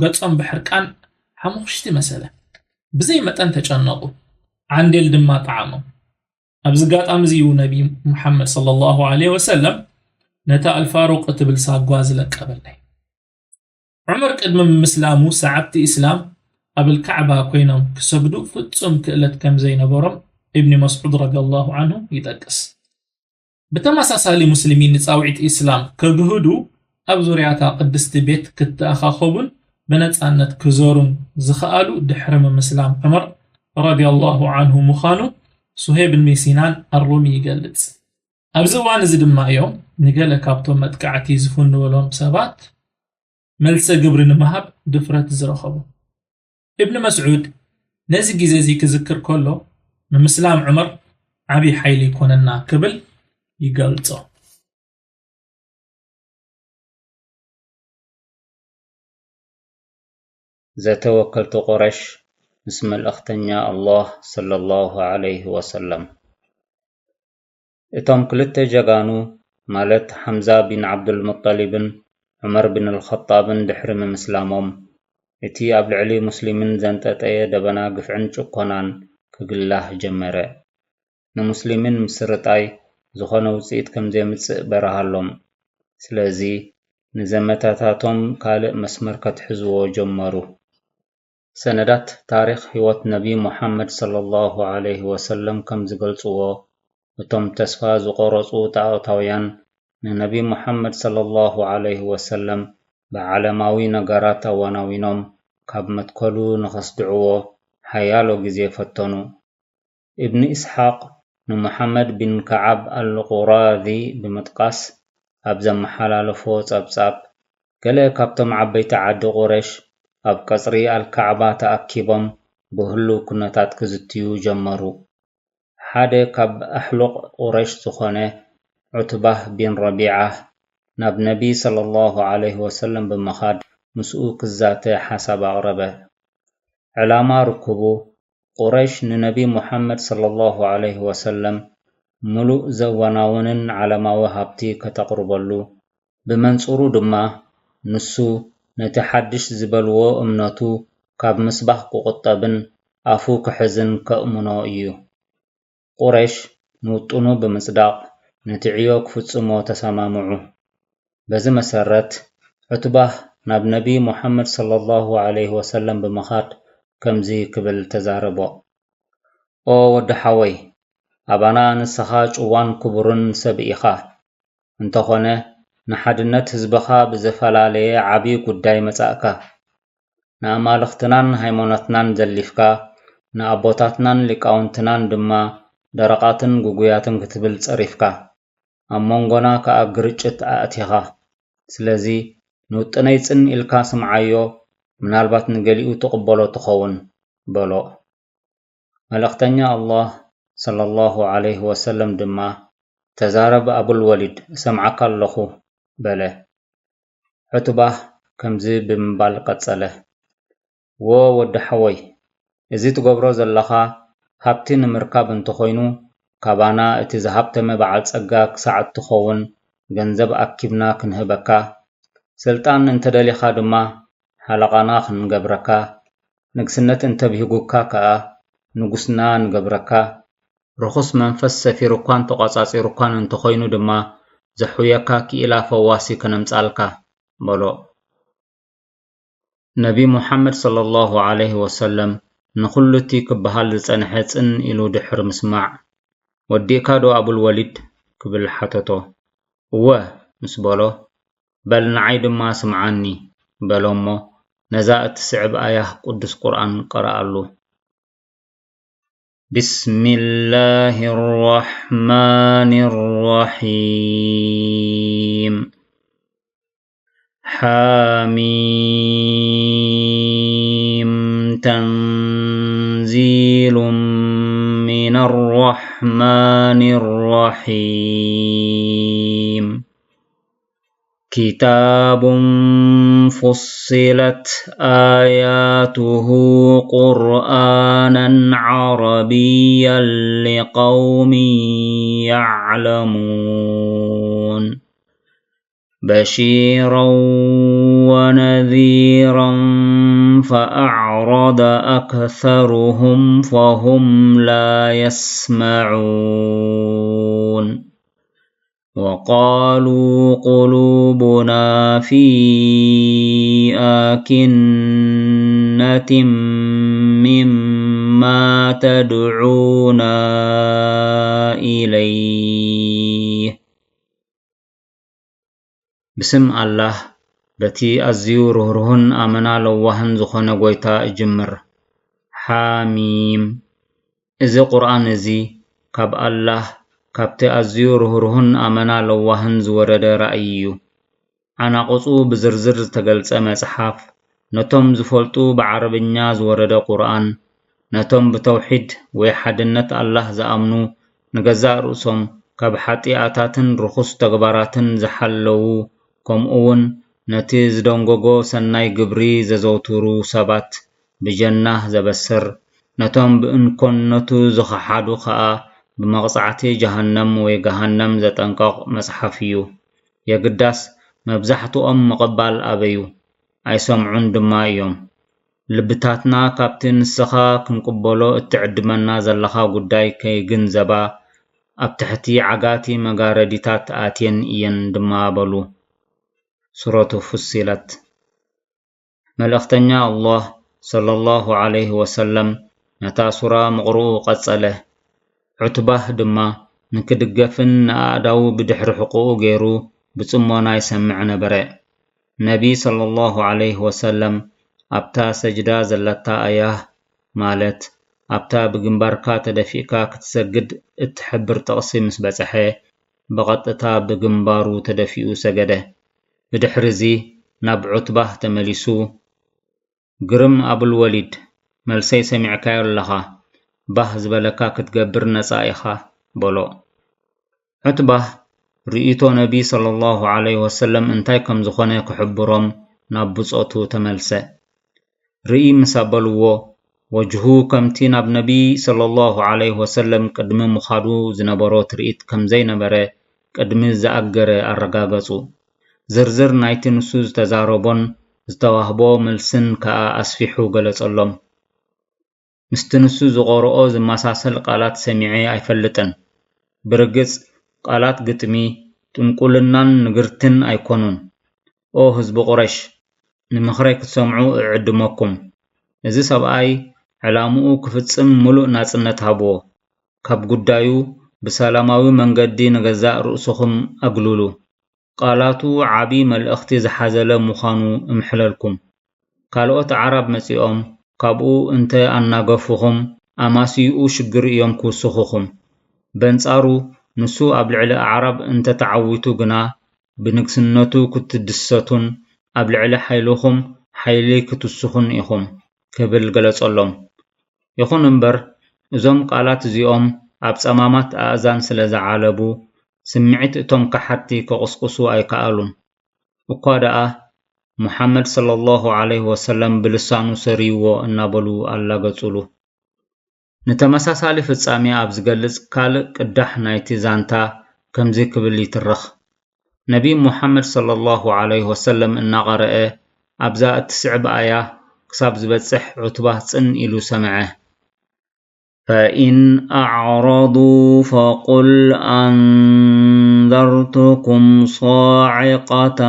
ገጾም ብሕርቃን ሓሙኽሽቲ መሰለ። ብዘይ መጠን ተጨነቑ። ዓንዴል ድማ ጠዓሞም። ኣብዚ ኣጋጣሚ እዚ እዩ ነቢ ሙሓመድ ሰለላሁ ዓለይሂ ወሰለም ነታ ኣልፋሩቕ እትብል ሳጓ ዝለቀበለይ። ዑመር ቅድሚ ምስላሙ ሰዓብቲ ኢስላም ኣብ ኣልካዕባ ኮይኖም ክሰግዱ ፍጹም ክእለት ከም ዘይነበሮም እብኒ መስዑድ ረዲየላሁ ዓንሁ ይጠቅስ። ብተመሳሳሊ ሙስሊሚን ንጻውዒት ኢስላም ከግህዱ ኣብ ዙርያታ ቅድስቲ ቤት ክተኣኻኸቡን ብነጻነት ክዞሩን ዝኸኣሉ ድሕሪ ምምስላም ዑመር ረዲየላሁ ዓንሁ ምዃኑ ሱሄብ እብኒ ሲናን ኣሩሚ ይገልጽ። ኣብዚ እዋን እዚ ድማ እዮም ንገለ ካብቶም መጥቃዕቲ ዝፍንወሎም ሰባት መልሰ ግብሪ ንምሃብ ድፍረት ዝረኸቡ። እብኒ መስዑድ ነዚ ግዜ እዚ ክዝክር ከሎ፣ ንምስላም ዑመር ዓቢ ሓይሊ ኮነና ክብል ይገልጾ። ዘተወከልቲ ቁረሽ ምስ መልእኽተኛ ኣላህ ሰለላሁ ዓለይሂ ወሰለም። እቶም ክልተ ጀጋኑ ማለት ሓምዛ ቢን ዓብዱልሙጠሊብን ዑመር ቢን ኣልኸጣብን ድሕሪ ምምስላሞም፣ እቲ ኣብ ልዕሊ ሙስሊሚን ዘንጠጠየ ደበና ግፍዕን ጭቆናን ክግላህ ጀመረ። ንሙስሊሚን ምስርጣይ ዝኾነ ውጽኢት ከም ዘየምጽእ በራሃሎም። ስለዚ ንዘመታታቶም ካልእ መስመር ከትሕዝዎ ጀመሩ። ሰነዳት ታሪኽ ህይወት ነቢ ሙሓመድ ሰለላሁ ዓለይሂ ወሰለም ከም ዝገልጽዎ፣ እቶም ተስፋ ዝቖረጹ ጣኦታውያን ንነቢ ሙሓመድ ሰለላሁ ዓለይሂ ወሰለም ብዓለማዊ ነገራት ኣዋናዊኖም ካብ መትከሉ ንኸስድዕዎ ሓያሎ ግዜ ፈተኑ። እብኒ ኢስሓቅ ንሙሓመድ ቢን ከዓብ ኣልቁራዚ ብምጥቃስ ኣብ ዘመሓላለፎ ጸብጻብ፣ ገለ ካብቶም ዓበይቲ ዓዲ ቁረሽ ኣብ ቀጽሪ ኣልካዕባ ተኣኪቦም ብህሉው ኩነታት ክዝትዩ ጀመሩ። ሓደ ካብ ኣሕሉቕ ቁረሽ ዝኾነ ዑትባህ ቢን ረቢዓ ናብ ነቢ ሰለላሁ ዓለይሂ ወሰለም ብምኻድ ምስኡ ክዛተ ሓሳብ ኣቕረበ። ዕላማ ርክቡ፣ ቁረይሽ ንነቢ ሙሓመድ ሰለላሁ ዓለይሂ ወሰለም ምሉእ ዘዋናውንን ዓለማዊ ሃብቲ ከተቕርበሉ፣ ብመንጽሩ ድማ ንሱ ነቲ ሓድሽ ዝበልዎ እምነቱ ካብ ምስባኽ ክቑጠብን ኣፉ ክሕዝን ከእምኖ እዩ። ቁረይሽ ንውጥኑ ብምጽዳቕ ነቲ ዕዮ ክፍጽሞ ተሰማምዑ። በዚ መሰረት ዑትባህ ናብ ነቢ ሙሓመድ ሰለላሁ ዓለይሂ ወሰለም ብምኻድ ከምዚ ክብል ተዛረቦ። ኦ ወዲ ሓወይ፣ ኣባና ንስኻ ጭዋን ክቡርን ሰብ ኢኻ። እንተኾነ ንሓድነት ህዝብኻ ብዘፈላለየ ዓቢ ጉዳይ መጻእካ። ንኣማልኽትናን ሃይማኖትናን ዘሊፍካ፣ ንኣቦታትናን ሊቃውንትናን ድማ ደረቓትን ግጉያትን ክትብል ጸሪፍካ። ኣብ መንጎና ከኣ ግርጭት ኣእቲኻ። ስለዚ ንውጥነይ ጽን ኢልካ ስምዓዮ፣ ምናልባት ንገሊኡ ትቕበሎ ትኸውን በሎ። መልእኽተኛ ኣላህ ሰለላሁ ዓለይሂ ወሰለም ድማ፣ ተዛረብ ኣቡል ወሊድ፣ እሰምዓካ ኣለኹ በለ። ዑትባህ ከምዚ ብምባል ቀጸለ፣ ዎ ወዲ ሓወይ፣ እዚ ትገብሮ ዘለኻ ሃብቲ ንምርካብ እንተኾይኑ፣ ካባና እቲ ዝሃብተመ በዓል ጸጋ ክሳዕ እትኸውን ገንዘብ ኣኪብና ክንህበካ፣ ስልጣን እንተደሊኻ ድማ ሓለቓና ክንገብረካ፣ ንግስነት እንተብሂጉካ ከኣ ንጉስና ንገብረካ፣ ርኹስ መንፈስ ሰፊሩኳን ተቖጻጺሩኳን እንተኾይኑ ድማ፣ ዘሕውየካ ክኢላ ፈዋሲ ከነምጻልካ፣ በሎ። ነቢ ሙሓመድ ሰለላሁ ዐለይሂ ወሰለም ንኹሉ እቲ ክበሃል ዝጸንሐ ጽን ኢሉ ድሕሪ ምስማዕ፣ "ወዲእካ ዶ ኣቡል ወሊድ?" ክብል ሓተቶ። "እወ" ምስ በሎ፣ "በል ንዓይ ድማ ስምዓኒ" በሎ እሞ፣ ነዛ እትስዕብ ኣያ ቅዱስ ቁርኣን ቀረኣሉ። بسم الله الرحمن الرحيم. حميم. تنزيل من الرحمن الرحيم. كتاب فصلت آياته قرآنا عربيا لقوم يعلمون. بشيرا ونذيرا فأعرض أكثرهم فهم لا يسمعون. وقالوا قلوبنا في أكنة مما تدعونا إليه. ብስም ኣላህ፣ በቲ ኣዝዩ ርህሩህን ኣመና ለዋህን ዝኾነ ጎይታ እጅምር። ሓሚም። እዚ ቁርኣን እዚ ካብ ኣላህ፣ ካብቲ ኣዝዩ ርህሩህን ኣመና ለዋህን ዝወረደ ራእይ እዩ። ዓናቕጹ ብዝርዝር ዝተገልጸ መጽሓፍ፣ ነቶም ዝፈልጡ ብዓረብኛ ዝወረደ ቁርኣን፣ ነቶም ብተውሒድ ወይ ሓድነት ኣላህ ዝኣምኑ፣ ንገዛእ ርእሶም ካብ ሓጢኣታትን ርኹስ ተግባራትን ዝሓለዉ፣ ከምኡውን ነቲ ዝደንገጎ ሰናይ ግብሪ ዘዘውትሩ ሰባት ብጀናህ ዘበስር፣ ነቶም ብእንኮነቱ ዝኸሓዱ ኸኣ ብመቕጻዕቲ ጀሃነም ወይ ገሃነም ዘጠንቀቕ መጽሓፍ እዩ። የግዳስ፣ መብዛሕትኦም ምቕባል ኣበዩ፣ ኣይሰምዑን ድማ እዮም። ልብታትና ካብቲ ንስኻ ክንቅበሎ እትዕድመና ዘለኻ ጉዳይ ከይግንዘባ፣ ኣብ ትሕቲ ዓጋቲ መጋረዲታት ኣትየን እየን ድማ በሉ። ሱረቱ ፉሲለት። መልእኽተኛ ኣላህ ሰለላሁ ዐለይሂ ወሰለም ነታ ሱራ ምቕርኡ ቀጸለ። ዑትባህ ድማ ንክድገፍን ንኣእዳዉ ብድሕሪ ሕቖኡ ገይሩ ብጽሞና ይሰምዕ ነበረ። ነቢ ሰለላሁ ዐለይሂ ወሰለም ኣብታ ሰጅዳ ዘለታ ኣያህ፣ ማለት ኣብታ ብግንባርካ ተደፊእካ ክትሰግድ እትሕብር ጥቕሲ ምስ በጽሐ፣ ብቐጥታ ብግንባሩ ተደፊኡ ሰገደ። ብድሕርዚ ናብ ዑትባህ ተመሊሱ፣ "ግርም ኣቡል ወሊድ፣ መልሰይ ሰሚዕካዮ ኣለኻ፣ ባህ ዝበለካ ክትገብር ነጻ ኢኻ" በሎ። ዑትባህ ርእይቶ ነቢ ሰለላሁ ዐለይሂ ወሰለም እንታይ ከም ዝኾነ ክሕብሮም ናብ ብጾቱ ተመልሰ። ርእይ ምስ ኣበልዎ፣ ወጅሁ ከምቲ ናብ ነቢ ሰለላሁ ዐለይሂ ወሰለም ቅድሚ ምኻዱ ዝነበሮ ትርኢት ከም ዘይነበረ ቅድሚ ዝኣገረ ኣረጋገጹ። ዝርዝር ናይቲ ንሱ ዝተዛረቦን ዝተዋህቦ መልስን ከኣ ኣስፊሑ ገለጸሎም። ምስቲ ንሱ ዝቐርኦ ዝመሳሰል ቃላት ሰሚዐ ኣይፈልጥን። ብርግጽ፣ ቃላት ግጥሚ፣ ጥንቁልናን ንግርትን ኣይኮኑን። ኦ ህዝቢ ቁረሽ፣ ንምኽረይ ክትሰምዑ እዕድመኩም። እዚ ሰብኣይ ዕላምኡ ክፍጽም ምሉእ ናጽነት ሃብዎ። ካብ ጉዳዩ ብሰላማዊ መንገዲ ንገዛእ ርእስኹም ኣግልሉ። ቃላቱ ዓቢ መልእኽቲ ዝሓዘለ ምዃኑ እምሕለልኩም። ካልኦት ኣዕራብ መጺኦም ካብኡ እንተ ኣናገፉኹም፣ ኣማስይኡ ሽግር እዮም ክውስኹኹም። በንጻሩ፣ ንሱ ኣብ ልዕሊ ኣዕራብ እንተ ተዓዊቱ ግና፣ ብንግስነቱ ክትድሰቱን ኣብ ልዕሊ ሓይልኹም ሓይሊ ክትውስኹን ኢኹም፣ ክብል ገለጸሎም። ይኹን እምበር፣ እዞም ቃላት እዚኦም ኣብ ጸማማት ኣእዛን ስለ ዝዓለቡ፣ ስምዒት እቶም ከሓድቲ ክቕስቅሱ ኣይከኣሉን። እኳ ደኣ፣ ሙሓመድ ሰለላሁ ዐለይሂ ወሰለም ብልሳኑ ሰሪዎ እናበሉ ኣላገጹሉ። ንተመሳሳሊ ፍጻሜ ኣብ ዝገልጽ ካልእ ቅዳሕ ናይቲ ዛንታ ከምዚ ክብል ይትርኽ። ነቢ ሙሓመድ ሰለላሁ ዐለይሂ ወሰለም እናቐረአ፣ ኣብዛ እትስዕብ ኣያ ክሳብ ዝበጽሕ ዑትባ ጽን ኢሉ ሰምዐ። فإن أعرضوا فقل أنذرتكم صاعقة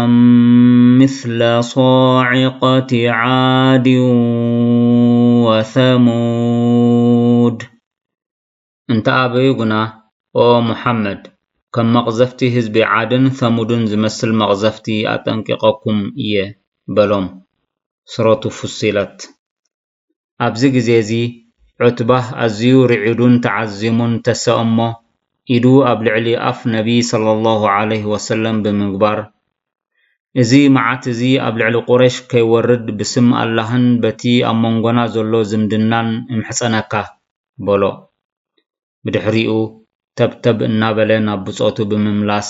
مثل صاعقة عاد وثمود. እንተ ኣበዩ ግና፣ ኦ ሙሓመድ፣ ከም መቕዘፍቲ ህዝቢ ዓድን ሰሙድን ዝመስል መቕዘፍቲ ኣጠንቂቐኩም እየ፣ በሎም። ሱረቱ ፉሲለት። ኣብዚ ግዜ እዚ፣ ዑትባህ ኣዝዩ ርዒዱን ተዓዚሙን ተሰእሞ፣ ኢዱ ኣብ ልዕሊ ኣፍ ነቢ ሰለላሁ ዐለይሂ ወሰለም ብምግባር፣ እዚ መዓት እዚ ኣብ ልዕሊ ቁረይሽ ከይወርድ ብስም ኣላህን በቲ ኣብ መንጎና ዘሎ ዝምድናን እምሕጸነካ፣ በሎ። ብድሕሪኡ፣ ተብተብ እናበለ ናብ ብጾቱ ብምምላስ፣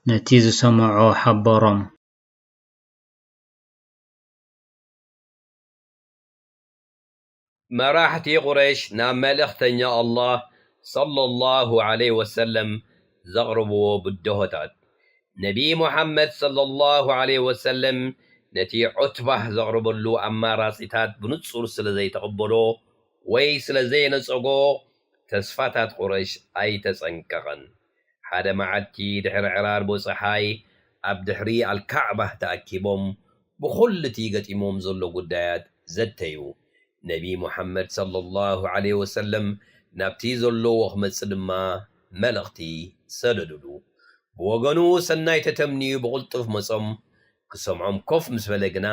ነቲ ዝሰምዖ ሓበሮም። መራሕቲ ቁረይሽ ናብ መልእኽተኛ ኣላህ ሰለላሁ ዐለይሂ ወሰለም ዘቕርብዎ ብድሆታት። ነቢ ሙሓመድ ሰለላሁ ዐለይሂ ወሰለም ነቲ ዑትባህ ዘቕርበሉ ኣማራጺታት ብንጹር ስለ ዘይተቐበሎ ወይ ስለ ዘየነጸጎ፣ ተስፋታት ቁረይሽ ኣይተጸንቀቐን። ሓደ መዓልቲ ድሕሪ ዕራርቦ ጸሓይ ኣብ ድሕሪ ኣልካዕባ ተኣኪቦም ብኹሉ እቲ ገጢሞም ዘሎ ጉዳያት ዘተዩ። ነቢ ሙሓመድ ሰለላሁ ዐለይሂ ወሰለም ናብቲ ዘለዎ ክመጽእ ድማ መልእኽቲ ሰደዱሉ። ብወገኑ ሰናይ ተተምንዩ ብቕልጡፍ መጾም። ክሰምዖም ኮፍ ምስ በለ ግና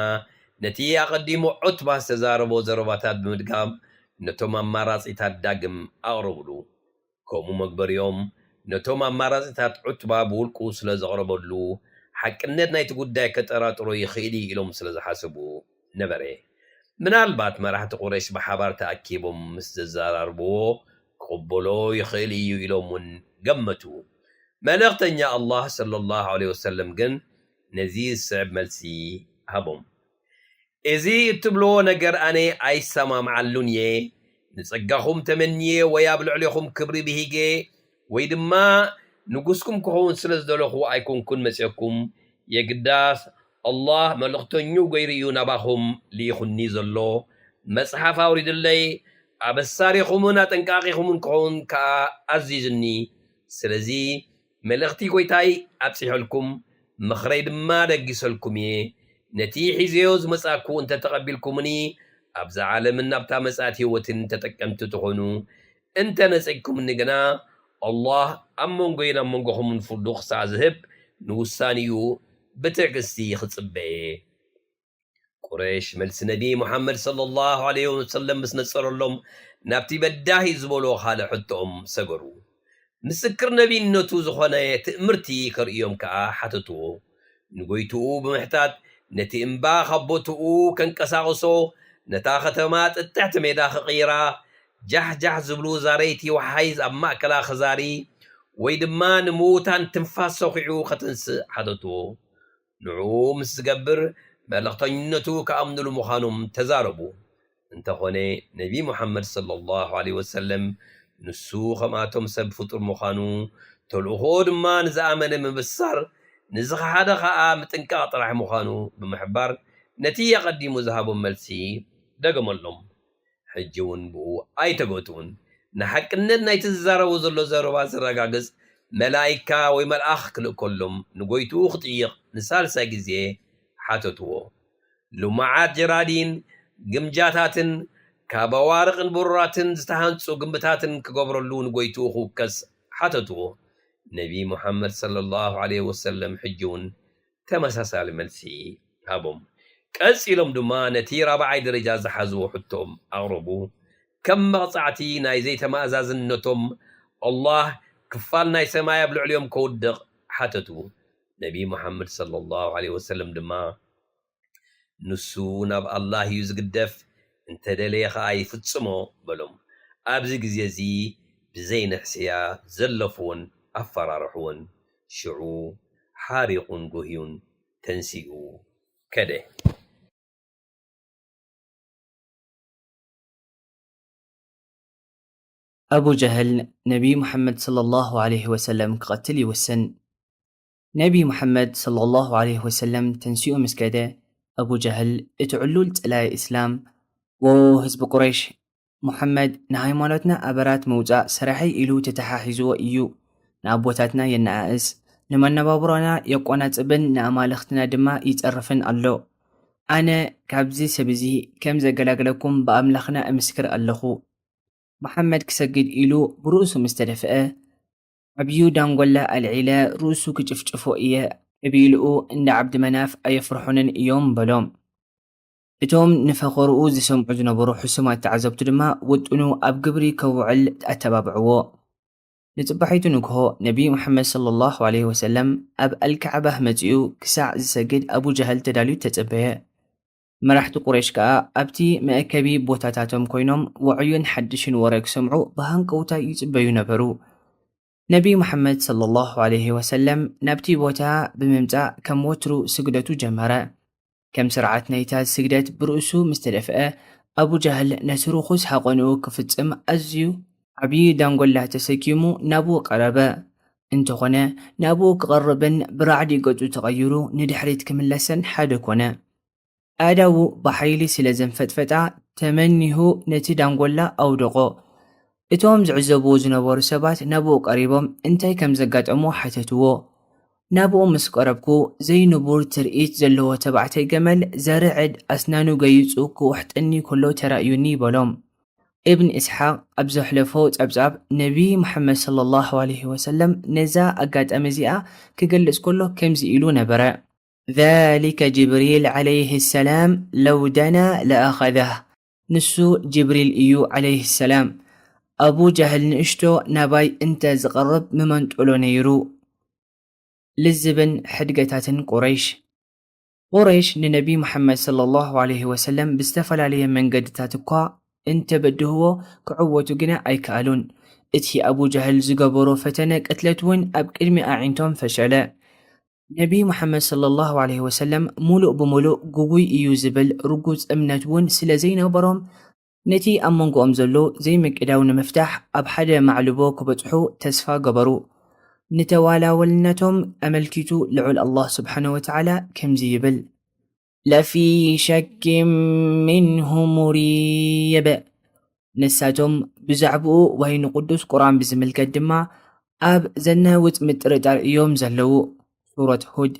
ነቲ ኣቐዲሙ ዑትባ ዝተዛረቦ ዘረባታት ብምድጋም ነቶም ኣማራጺታት ዳግም ኣቕረቡሉ። ከምኡ መግበሪኦም ነቶም ኣማራጺታት ዑትባ ብውልቁ ስለ ዘቕረበሉ፣ ሓቅነት ናይቲ ጉዳይ ከጠራጥሮ ይኽእል እዩ ኢሎም ስለ ዝሓሰቡ ነበረ። ምናልባት መራሕቲ ቁረይሽ ብሓባር ተኣኪቦም ምስ ዘዘራርብዎ ክቕበሎ ይኽእል እዩ ኢሎም እውን ገመቱ። መልእኽተኛ ኣላህ ሰለላሁ ዐለይሂ ወሰለም ግን ነዚ ዝስዕብ መልሲ ሃቦም። እዚ እትብልዎ ነገር ኣነ ኣይሰማምዓሉን እየ። ንጸጋኹም ተመንየ ወይ ኣብ ልዕሌኹም ክብሪ ብሂገ ወይ ድማ ንጉስኩም ክኸውን ስለ ዝደለኹ ኣይኮንኩን መጺኦኩም። የግዳስ ኣላህ መልእኽተኙ ገይሩ እዩ ናባኹም ልኢኹኒ ዘሎ። መጽሓፍ ኣውሪድለይ፣ ኣበሳሪኹምን ኣጠንቃቒኹምን ክኸውን ከኣ ኣዚዙኒ። ስለዚ መልእኽቲ ጐይታይ ኣብጺሐልኩም፣ ምኽረይ ድማ ለጊሰልኩም እየ። ነቲ ሒዘዮ ዝመጻእኩ እንተ ተቐቢልኩምኒ፣ ኣብዛ ዓለምን ኣብታ መጻእቲ ህይወትን ተጠቀምቲ ትኾኑ። እንተ ነጺግኩምኒ ግና፣ ኣላህ ኣብ መንጎይን ኣብ መንጎኹምን ፍርዱ ክሳዕ ዝህብ ንውሳኔኡ ብትዕግስቲ ክጽበ እየ። ቁረይሽ መልሲ ነቢ ሙሓመድ ሰለላሁ ዐለይሂ ወሰለም ምስ ነጸረሎም፣ ናብቲ በዳሂ ዝበሎ ካልእ ሕቶኦም ሰገሩ። ምስክር ነቢይነቱ ዝኾነ ትእምርቲ ከርእዮም ከኣ ሓተትዎ። ንጎይትኡ ብምሕታት፣ ነቲ እምባ ካብ ቦትኡ ከንቀሳቕሶ፣ ነታ ከተማ ጥጥሕቲ ሜዳ ክቕይራ፣ ጃሕ ጃሕ ዝብሉ ዛረይቲ ወሓይዝ ኣብ ማእከላ ክዛሪ፣ ወይ ድማ ንምዉታን ትንፋስ ሰኺዑ ከተንስእ ሓተትዎ። ንዕኡ ምስ ዝገብር፣ መልእኽተኝነቱ ክኣምኑሉ ምዃኖም ተዛረቡ። እንተኾነ፣ ነቢ ሙሓመድ ሰለላሁ ዐለይሂ ወሰለም፣ ንሱ ከምኣቶም ሰብ ፍጡር ምዃኑ፣ ተልእኾኡ ድማ ንዝኣመነ ምብሳር፣ ንዝኸሓደ ኸኣ ምጥንቃቕ ጥራሕ ምዃኑ ብምሕባር፣ ነቲ ኣቐዲሙ ዝሃቦም መልሲ ደገመሎም። ሕጂ እውን ብኡ ኣይተገትኡን። ንሓቅነት ናይቲ ዝዛረቦ ዘሎ ዘረባ ዘረጋግጽ መላኢካ ወይ መልኣኽ ክልእከሎም ንጎይትኡ ክጥይቕ ንሳልሳይ ግዜ ሓተትዎ። ልሙዓት ጀራዲን፣ ግምጃታትን፣ ካብ ኣዋርቕን ብሩራትን ዝተሃንጹ ግምብታትን ክገብረሉ ንጎይትኡ ክውከስ ሓተትዎ። ነቢ ሙሓመድ ሰለላሁ ዐለይሂ ወሰለም ሕጂ እውን ተመሳሳሊ መልሲ ሃቦም። ቀጺሎም ድማ ነቲ ራብዓይ ደረጃ ዝሓዝዎ ሕቶኦም ኣቕረቡ። ከም መቕጻዕቲ ናይ ዘይተመኣዛዝነቶም፣ ኣላህ ክፋል ናይ ሰማይ ኣብ ልዕሊኦም ከውድቕ ሓተቱ። ነቢ ሙሓመድ ሰለላሁ ዐለይሂ ወሰለም ድማ፣ "ንሱ ናብ ኣላህ እዩ ዝግደፍ፣ እንተ ደለየ ኸኣ ይፍጽሞ" በሎም። ኣብዚ ግዜ እዚ ብዘይ ንሕስያ ዘለፍዎን ኣፈራርሕዎን። ሽዑ ሓሪቑን ጎህዩን ተንሲኡ ከደ። ኣቡ ጀህል ነቢ ሙሓመድ ሰለላሁ ዐለይሂ ወሰለም ክቐትል ይውስን። ነቢ ሙሓመድ ሰለላሁ ዐለይሂ ወሰለም ተንሲኡ ምስ ከደ፣ ኣቡ ጀህል፣ እቲ ዕሉል ጸላኢ እስላም። ዎ ህዝቢ ቁረይሽ፣ ሙሐመድ ንሃይማኖትና ኣበራት ምውጻእ ስራሐይ ኢሉ ተተሓሒዝዎ እዩ። ንኣቦታትና የነኣእስ፣ ንመነባብሮና የቆናጽብን ንኣማልኽትና ድማ ይጸርፍን ኣሎ። ኣነ ካብዚ ሰብ እዚ ከም ዘገላግለኩም ብኣምላኽና እምስክር ኣለኹ። መሓመድ ክሰግድ ኢሉ ብርእሱ ምስ ተደፍአ፣ ዓብዩ ዳንጎላ ኣልዒለ ርእሱ ክጭፍጭፎ እየ፣ ቀቢልኡ እንዳ ዓብዲ መናፍ ኣየፍርሑንን እዮም በሎም። እቶም ንፈኸርኡ ዝሰምዑ ዝነበሩ ሕሱማት ተዓዘብቱ ድማ ውጥኑ ኣብ ግብሪ ከውዕል ኣተባብዕዎ። ንጽባሒቱ ንግሆ ነቢ መሓመድ ሰለላሁ ዐለይሂ ወሰለም ኣብ ኣልካዕባህ መጺኡ ክሳዕ ዝሰግድ ኣቡ ጀህል ተዳልዩ ተጸበየ። መራሕቲ ቁረይሽ ከኣ ኣብቲ መእከቢ ቦታታቶም ኮይኖም ውዑይን ሓድሽን ወረ ክሰምዑ ብሃንቀውታ ይጽበዩ ነበሩ። ነቢ መሓመድ ሰለላሁ ዐለይሂ ወሰለም ናብቲ ቦታ ብምምጻእ ከም ወትሩ ስግደቱ ጀመረ። ከም ስርዓት ናይታ ስግደት ብርእሱ ምስ ተደፍአ፣ ኣቡ ጃህል ነቲ ርኹስ ሃቐንኡ ክፍጽም ኣዝዩ ዓብዪ ዳንጎላ ተሰኪሙ ናብኡ ቀረበ። እንተኾነ ናብኡ ክቐርብን ብራዕዲ ገጹ ተቐይሩ ንድሕሪት ክምለስን ሓደ ኮነ። ኣእዳዉ ብሓይሊ ስለ ዘንፈጥፈጣ ተመኒሁ ነቲ ዳንጎላ ኣውደቖ። እቶም ዝዕዘብዎ ዝነበሩ ሰባት ናብኡ ቀሪቦም እንታይ ከም ዘጋጠሞ ሓተትዎ። ናብኡ ምስ ቀረብኩ ዘይንቡር ትርኢት ዘለዎ ተባዕታይ ገመል ዘርዕድ ኣስናኑ ገይጹ ክውሕጠኒ ከሎ ተራእዩኒ በሎም። እብን ኢስሓቅ ኣብ ዘሕለፎ ጸብጻብ ነቢ መሓመድ ሰለላሁ ዐለይሂ ወሰለም ነዛ ኣጋጣሚ እዚኣ ክገልጽ ከሎ ከምዚ ኢሉ ነበረ። ذلك جبريل عليه السلام لو دنا لأخذه። ንሱ ጅብሪል እዩ ዐለይሂ ሰላም። ኣቡ ጃህል ንእሽቶ ናባይ እንተ ዝቐርብ ምመንጠሎ ነይሩ። ልዝብን ሕድገታትን ቁረይሽ። ቁረይሽ ንነቢ መሓመድ ሰለላሁ ዐለይሂ ወሰለም ብዝተፈላለየ መንገድታት እኳ እንተበድህዎ ክዕወቱ ግና ኣይከኣሉን። እቲ ኣቡ ጃህል ዝገበሮ ፈተነ ቅትለት እውን ኣብ ቅድሚ ኣዒንቶም ፈሸለ። ነቢ መሓመድ ሰለላሁ ዐለይሂ ወሰለም ሙሉእ ብሙሉእ ግጉይ እዩ ዝብል ርጉጽ እምነት እውን ስለ ዘይነበሮም፣ ነቲ ኣብ መንጎኦም ዘሎ ዘይምቅዳው ንምፍታሕ ኣብ ሓደ ማዕልቦ ክበጽሑ ተስፋ ገበሩ። ንተዋላወልነቶም ኣመልኪቱ ልዑል ኣላህ ስብሓነ ወተዓላ ከምዚ ይብል፣ ለፊ ሸክ ምንሁ ሙሪብ። ንሳቶም ብዛዕባኡ ወይ ንቅዱስ ቁርኣን ብዝምልከት ድማ ኣብ ዘናውጽ ምጥርጣር እዮም ዘለዉ። ሱረት ሁድ።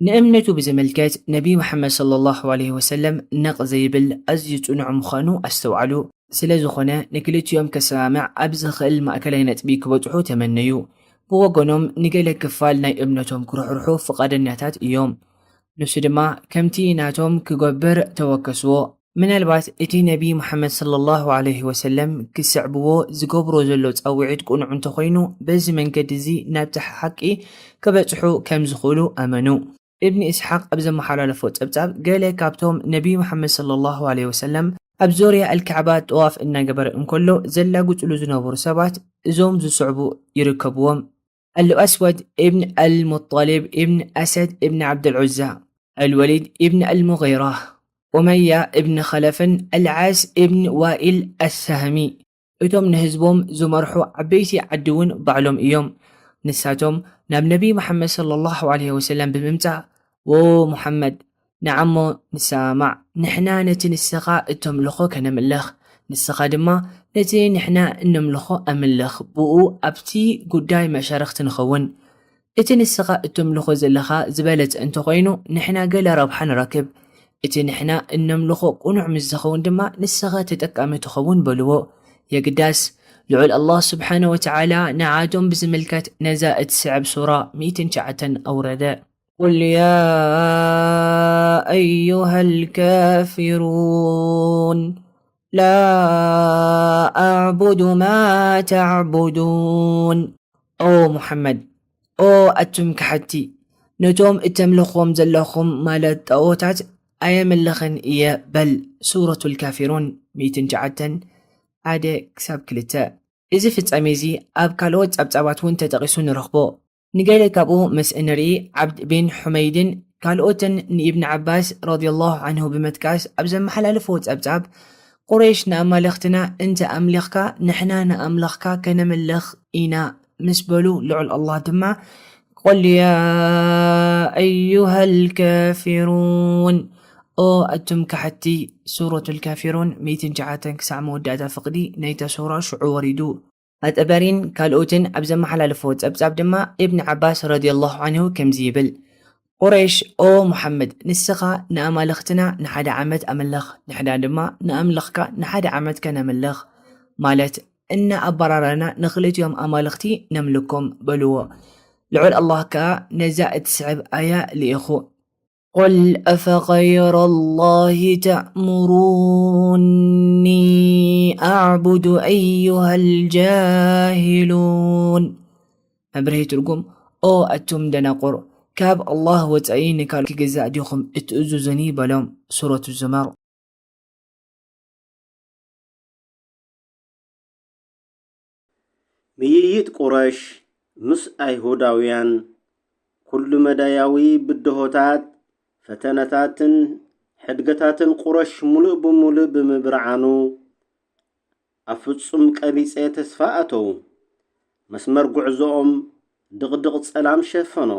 ንእምነቱ ብዝምልከት ነቢ መሓመድ ሰለላሁ ዐለይሂ ወሰለም ነቕ ዘይብል ኣዝዩ ጽኑዕ ምዃኑ ኣስተውዓሉ። ስለ ዝኾነ ንክልቲኦም ከሰማምዕ ኣብ ዝኽእል ማእከላይ ነጥቢ ክበጽሑ ተመነዩ። ብወገኖም ንገለ ክፋል ናይ እምነቶም ክርሕርሑ ፍቓደኛታት እዮም። ንሱ ድማ ከምቲ ናቶም ክገብር ተወከስዎ። ምናልባት እቲ ነቢ መሓመድ ሰለላሁ ዐለይሂ ወሰለም ክስዕብዎ ዝገብሮ ዘሎ ጻውዒት ቅኑዕ እንተኾይኑ፣ በዚ መንገዲ እዚ ናብቲ ሓቂ ክበጽሑ ከም ዝኽእሉ ኣመኑ። እብኒ ኢስሓቅ ኣብ ዘመሓላለፎ ጸብጻብ፣ ገለ ካብቶም ነቢ መሓመድ ሰለላሁ ዐለይሂ ወሰለም ኣብ ዙርያ ኣልካዕባ ጠዋፍ እናገበረ እንከሎ ዘላግጽሉ ዝነበሩ ሰባት እዞም ዝስዕቡ ይርከብዎም። ኣልኣስወድ እብን ኣልሙጠሊብ እብን ኣሰድ እብን ዓብደልዑዛ፣ ኣልወሊድ እብን ኣልሙጊራ፣ ኡመያ እብን ኸለፍን ኣልዓስ እብን ዋኢል ኣሳህሚ። እቶም ንህዝቦም ዝመርሑ ዓበይቲ ዓዲ እውን ባዕሎም እዮም። ንሳቶም ናብ ነቢ መሓመድ ሰለላሁ ዐለይሂ ወሰለም ብምምጻእ፣ "ዎ ሙሓመድ፣ ንዓሞ ንሰማማዕ፣ ንሕና ነቲ ንስኻ እተምልኾ ከነምልኽ፣ ንስኻ ድማ ነቲ ንሕና እነምልኾ ኣምልኽ፣ ብኡ ኣብቲ ጉዳይ መሻርኽቲ ንኸውን። እቲ ንስኻ እተምልኾ ዘለኻ ዝበለጸ እንተኾይኑ፣ ንሕና ገለ ረብሓ ንረክብ። እቲ ንሕና እነምልኾ ቅኑዕ ምስ ዝኸውን ድማ፣ ንስኻ ተጠቃሚ ትኸውን" በልዎ። የግዳስ፣ ልዑል ኣላህ ስብሓነ ወተዓላ ንዓቶም ብዝምልከት ነዛ እትስዕብ ሱራ ሚእትን ትሽዓተን ኣውረደ። قل يا أيها الكافرون لا أعبد ما تعبدون። ኦ ሙሓመድ፣ ኦ ኣቱም ከሓድቲ፣ ነቶም እተምልኽዎም ዘለኹም ማለት ጣኦታት ኣየምልኽን እየ በል። ሱረቱል ካፊሩን ሚእትን ትሽዓተን፣ ሓደ ክሳብ ክልተ። እዚ ፍጻሜ እዚ ኣብ ካልኦት ጸብጻባት እውን ተጠቒሱ ንረኽቦ። ንገለ ካብኡ ምስ እንርኢ፣ ዓብድ ቢን ሑመይድን ካልኦትን ንኢብን ዓባስ ረዲየላሁ ዐንሁ ብምጥቃስ ኣብ ዘመሓላለፍዎ ጸብጻብ፣ ቁረይሽ ንኣማልኽትና እንተ ኣምሊኽካ፣ ንሕና ንኣምላኽካ ከነምልኽ ኢና ምስ በሉ፣ ልዑል ኣላህ ድማ፣ قل يا أيها الكافرون. ኦ ኣቱም ከሓቲ። ሱረቱል ካፊሩን፣ ሚእትን ትሽዓተን ክሳዕ መወዳእታ ፍቕዲ ናይታ ሱራ ሽዑ ወሪዱ። ኣጠበሪን ካልኦትን ኣብ ዘመሓላለፍዎ ጸብጻብ ድማ፣ እብን ዓባስ ረዲየላሁ ዓንሁ ከምዚ ይብል፣ ቁረይሽ፣ ኦ ሙሓመድ፣ ንስኻ ንኣማልኽትና ንሓደ ዓመት ኣምልኽ፣ ንሕና ድማ ንኣምልኽካ ንሓደ ዓመት ከነምልኽ፣ ማለት፣ እናኣባራረና ንኽልቲኦም ኣማልኽቲ ነምልኮም፣ በልዎ። ልዑል ኣላህ ከኣ ነዛ እትስዕብ ኣያ ልኢኹ። قل أفغير الله تأمروني أعبد أيها الجاهلون. መብርሂ ትርጉም፣ ኦ ኣቱም ደናቁር፣ ካብ ኣላህ ወጻኢ ንካልእ ክግዛእ ዲኹም እትእዝዙኒ? በሎም። ሱረቱ ዙመር። ምይይጥ ቁረሽ ምስ ኣይሁዳውያን፣ ኩሉ መዳያዊ ብድሆታት፣ ፈተነታትን ሕድገታትን ቁረሽ ሙሉእ ብሙሉእ ብምብርዓኑ፣ ኣብ ፍጹም ቀቢጸ ተስፋ ኣተዉ። መስመር ጉዕዞኦም ድቕድቕ ጸላም ሸፈኖ።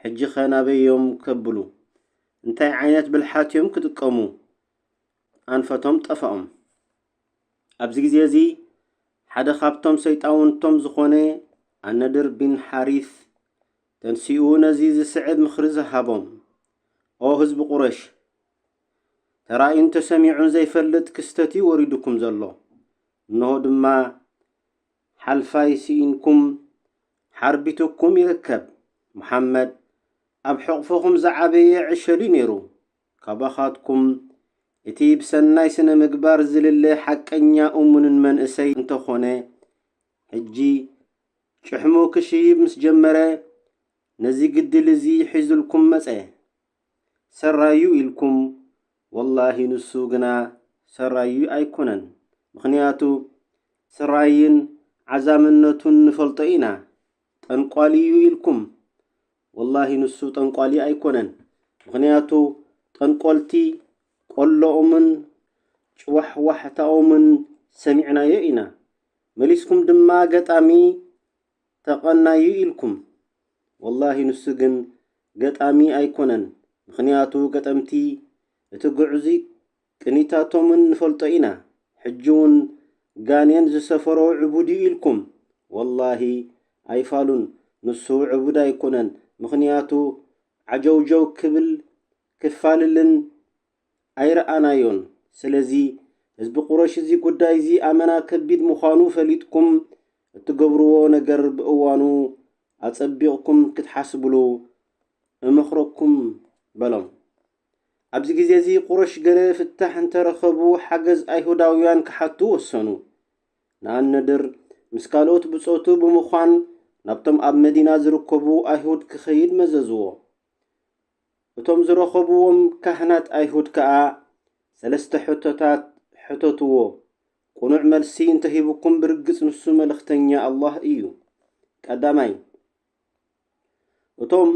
ሕጂኸ ናበይ እዮም ከብሉ? እንታይ ዓይነት ብልሓት እዮም ክጥቀሙ? ኣንፈቶም ጠፍኦም። ኣብዚ ግዜ እዚ ሓደ ካብቶም ሰይጣውንቶም ዝኾነ ኣነድር ቢን ሓሪስ ተንሲኡ ነዚ ዝስዕብ ምኽሪ ዝሃቦም። ኦ ህዝቢ ቁረሽ፣ ተራእዩን ተሰሚዑን ዘይፈልጥ ክስተት እዩ ወሪዱኩም ዘሎ። እንሆ ድማ ሓልፋይ ስኢንኩም ሓርቢቱኩም ይርከብ። መሓመድ ኣብ ሕቕፎኹም ዝዓበየ ዕሸል እዩ ነይሩ። ካባኻትኩም እቲ ብሰናይ ስነ ምግባር ዝልለ ሓቀኛ እሙንን መንእሰይ እንተኾነ፣ ሕጂ ጭሕሙ ክሽይብ ምስ ጀመረ፣ ነዚ ግድል እዚ ሒዙልኩም መጸ። ሰራዩ ኢልኩም፣ ወላሂ ንሱ ግና ሰራዩ ኣይኮነን። ምኽንያቱ ሰራይን ዓዛምነቱን ንፈልጦ ኢና። ጠንቋሊ እዩ ኢልኩም፣ ወላሂ ንሱ ጠንቋሊ ኣይኮነን። ምኽንያቱ ጠንቆልቲ ቆሎኦምን ጭዋሕዋሕታኦምን ሰሚዕናዮ ኢና። መሊስኩም ድማ ገጣሚ ተቐናዩ ኢልኩም። ወላሂ ንሱ ግን ገጣሚ ኣይኮነን። ምኽንያቱ ገጠምቲ እቲ ግዕዙይ ቅኒታቶምን ንፈልጦ ኢና። ሕጂ እውን ጋኔን ዝሰፈሮ ዕቡድ እዩ ኢልኩም። ወላሂ ኣይፋሉን፣ ንሱ ዕቡድ ኣይኮነን። ምኽንያቱ ዓጀውጀው ክብል ክፋልልን ኣይረኣናዮን። ስለዚ ህዝቢ ቁረሽ እዚ ጉዳይ እዚ ኣመና ከቢድ ምዃኑ ፈሊጥኩም እትገብርዎ ነገር ብእዋኑ ኣጸቢቕኩም ክትሓስብሉ እመኽረኩም በሎም። ኣብዚ ግዜ እዚ ቁረሽ ገለ ፍታሕ እንተረኸቡ ሓገዝ ኣይሁዳውያን ክሓቱ ወሰኑ። ንኣነድር ምስ ካልኦት ብጾቱ ብምዃን ናብቶም ኣብ መዲና ዝርከቡ ኣይሁድ ክኸይድ መዘዝዎ። እቶም ዝረኸብዎም ካህናት ኣይሁድ ከኣ ሰለስተ ሕቶታት ሕተትዎ። ቅኑዕ መልሲ እንተሂብኩም ብርግጽ ንሱ መልእኽተኛ ኣላህ እዩ። ቀዳማይ፣ እቶም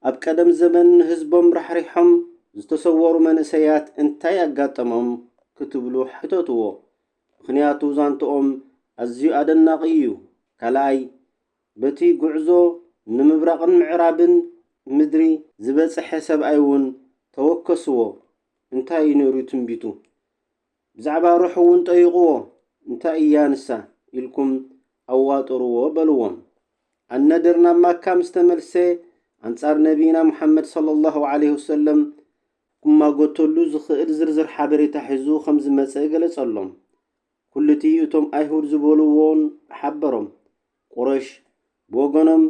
ኣብ ቀደም ዘመን ንህዝቦም ራሕሪሖም ዝተሰወሩ መንእሰያት እንታይ ኣጋጠሞም ክትብሉ ሕተትዎ። ምኽንያቱ ዛንትኦም ኣዝዩ ኣደናቒ እዩ። ካልኣይ፣ በቲ ጉዕዞ ንምብራቕን ምዕራብን ምድሪ ዝበጽሐ ሰብኣይ እውን ተወከስዎ። እንታይ እዩ ነይሩ ትንቢቱ? ብዛዕባ ሩሕ እውን ጠይቕዎ። እንታይ እያ ንሳ? ኢልኩም ኣዋጥርዎ በልዎም። ኣነድር ናብ ማካ ምስ ተመልሰ፣ ኣንጻር ነቢና ሙሓመድ ሰለላሁ ዐለይሂ ወሰለም ክማጎተሉ ዝኽእል ዝርዝር ሓበሬታ ሒዙ ከም ዝመጸ ገለጸሎም። ኩሉቲ እቶም ኣይሁድ ዝበልዎን ሓበሮም። ቁረሽ ብወገኖም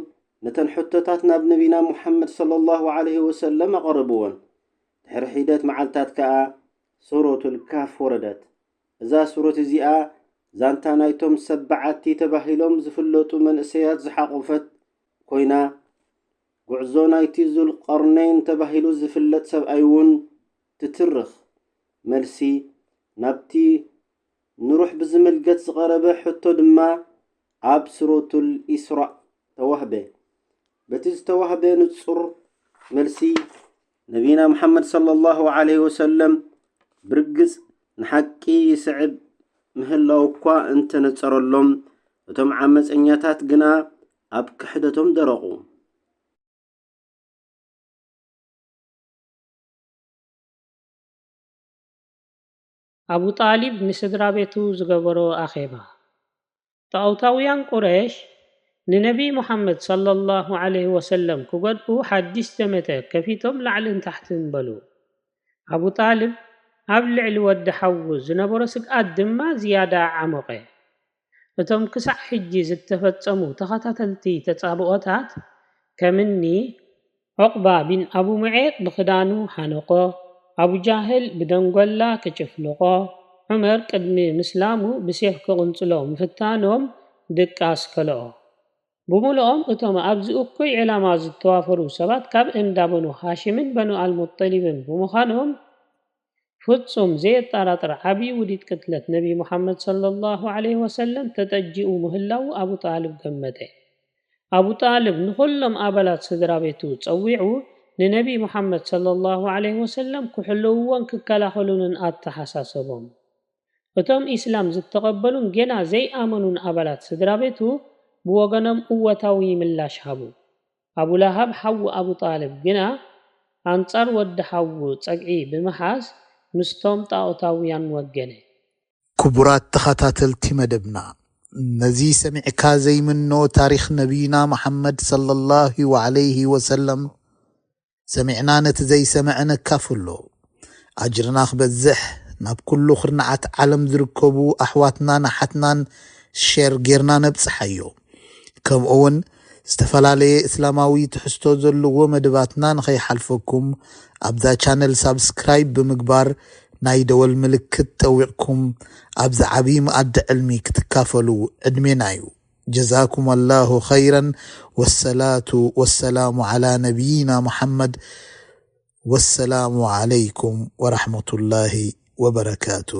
ነተን ሕቶታት ናብ ነቢና ሙሓመድ ሰለላሁ ዐለይሂ ወሰለም ኣቐረብወን። ድሕሪ ሒደት መዓልታት ከኣ ሱረቱል ካፍ ወረደት። እዛ ሱረት እዚኣ ዛንታ ናይቶም ሰብ በዓቲ ተባሂሎም ዝፍለጡ መንእሰያት ዝሓቖፈት ኮይና፣ ጉዕዞ ናይቲ ዙልቀርነይን ተባሂሉ ዝፍለጥ ሰብኣይ እውን ትትርኽ። መልሲ ናብቲ ንሩሕ ብዝምልከት ዝቐረበ ሕቶ ድማ ኣብ ሱረቱል ኢስራእ ተዋህበ። በቲ ዝተዋህበ ንጹር መልሲ፣ ነቢና ሙሓመድ ሰለላሁ ዐለይሂ ወሰለም ብርግጽ ንሓቂ ይስዕብ ምህላው እኳ እንተነጸረሎም፣ እቶም ዓመጸኛታት ግና ኣብ ክሕደቶም ደረቑ። ኣቡ ጣሊብ ንስድራ ቤቱ ዝገበሮ ኣኼባ። ጣኦታውያን ቁረሽ ንነቢ ሙሓመድ ሰለላሁ ዐለይሂ ወሰለም ክጎድኡ ሓድሽ ዘመተ ከፊቶም ላዕልን ታሕትን በሉ። ኣቡ ጣልብ ኣብ ልዕሊ ወዲ ሓዉ ዝነበሮ ስግኣት ድማ ዝያዳ ዓሞቐ። እቶም ክሳዕ ሕጂ ዝተፈጸሙ ተኸታተልቲ ተጻብኦታት፣ ከምኒ ዑቕባ ቢን ኣቡ ሙዔጥ ብኽዳኑ ሓነቆ፣ ኣቡ ጃህል ብደንጎላ ክጭፍልቖ፣ ዑመር ቅድሚ ምስላሙ ብሴፍ ክቕንጽሎ ምፍታኖም ድቃስ ከልኦ። ብምልኦም እቶም ኣብዚ እኩይ ዕላማ ዝተዋፈሩ ሰባት ካብ እንዳ በኑ ሃሽምን በኑ ኣልሙጠሊብን ብምዃኖም፣ ፍጹም ዘየጠራጥር ዓቢ ውዲት ቅትለት ነቢ ሙሓመድ ሰለላሁ ዐለይሂ ወሰለም ተጠጂኡ ምህላዉ ኣቡ ጣልብ ገመተ። ኣቡ ጣልብ ንኹሎም ኣባላት ስድራ ቤቱ ጸዊዑ ንነቢ ሙሓመድ ሰለላሁ ዐለይሂ ወሰለም ክሕልውዎን ክከላኸሉንን ኣተሓሳሰቦም። እቶም ኢስላም ዝተቐበሉን ጌና ዘይኣመኑን ኣባላት ስድራ ቤቱ ብወገኖም እወታዊ ምላሽ ሃቡ። ኣቡ ለሃብ ሓዉ ኣቡ ጣልብ ግና ኣንጻር ወዲ ሓዉ ጸግዒ ብምሓዝ ምስቶም ጣኦታውያን ወገነ። ክቡራት ተኸታተልቲ መደብና፣ ነዚ ሰሚዕካ ዘይምኖ ታሪኽ ነቢይና መሓመድ ሰለላሁ ዐለይሂ ወሰለም ሰሚዕና ነቲ ዘይሰምዐ ነካፍሎ። ኣጅርና ክበዝሕ፣ ናብ ኩሉ ኩርናዓት ዓለም ዝርከቡ ኣሕዋትናን ኣሓትናን ሼር ጌርና ነብጽሓዮ። ከምኡውን ዝተፈላለየ እስላማዊ ትሕዝቶ ዘለዎ መደባትና ንኸይሓልፈኩም ኣብዛ ቻነል ሳብስክራይብ ብምግባር ናይ ደወል ምልክት ጠዊቕኩም ኣብዚ ዓብዪ መኣዲ ዕልሚ ክትካፈሉ ዕድሜና እዩ። ጀዛኩም ኣላሁ ኸይረን። ወሰላቱ ወሰላሙ ዓላ ነቢይና ሙሓመድ። ወሰላሙ ዓለይኩም ወራሕመቱላሂ ወበረካቱ።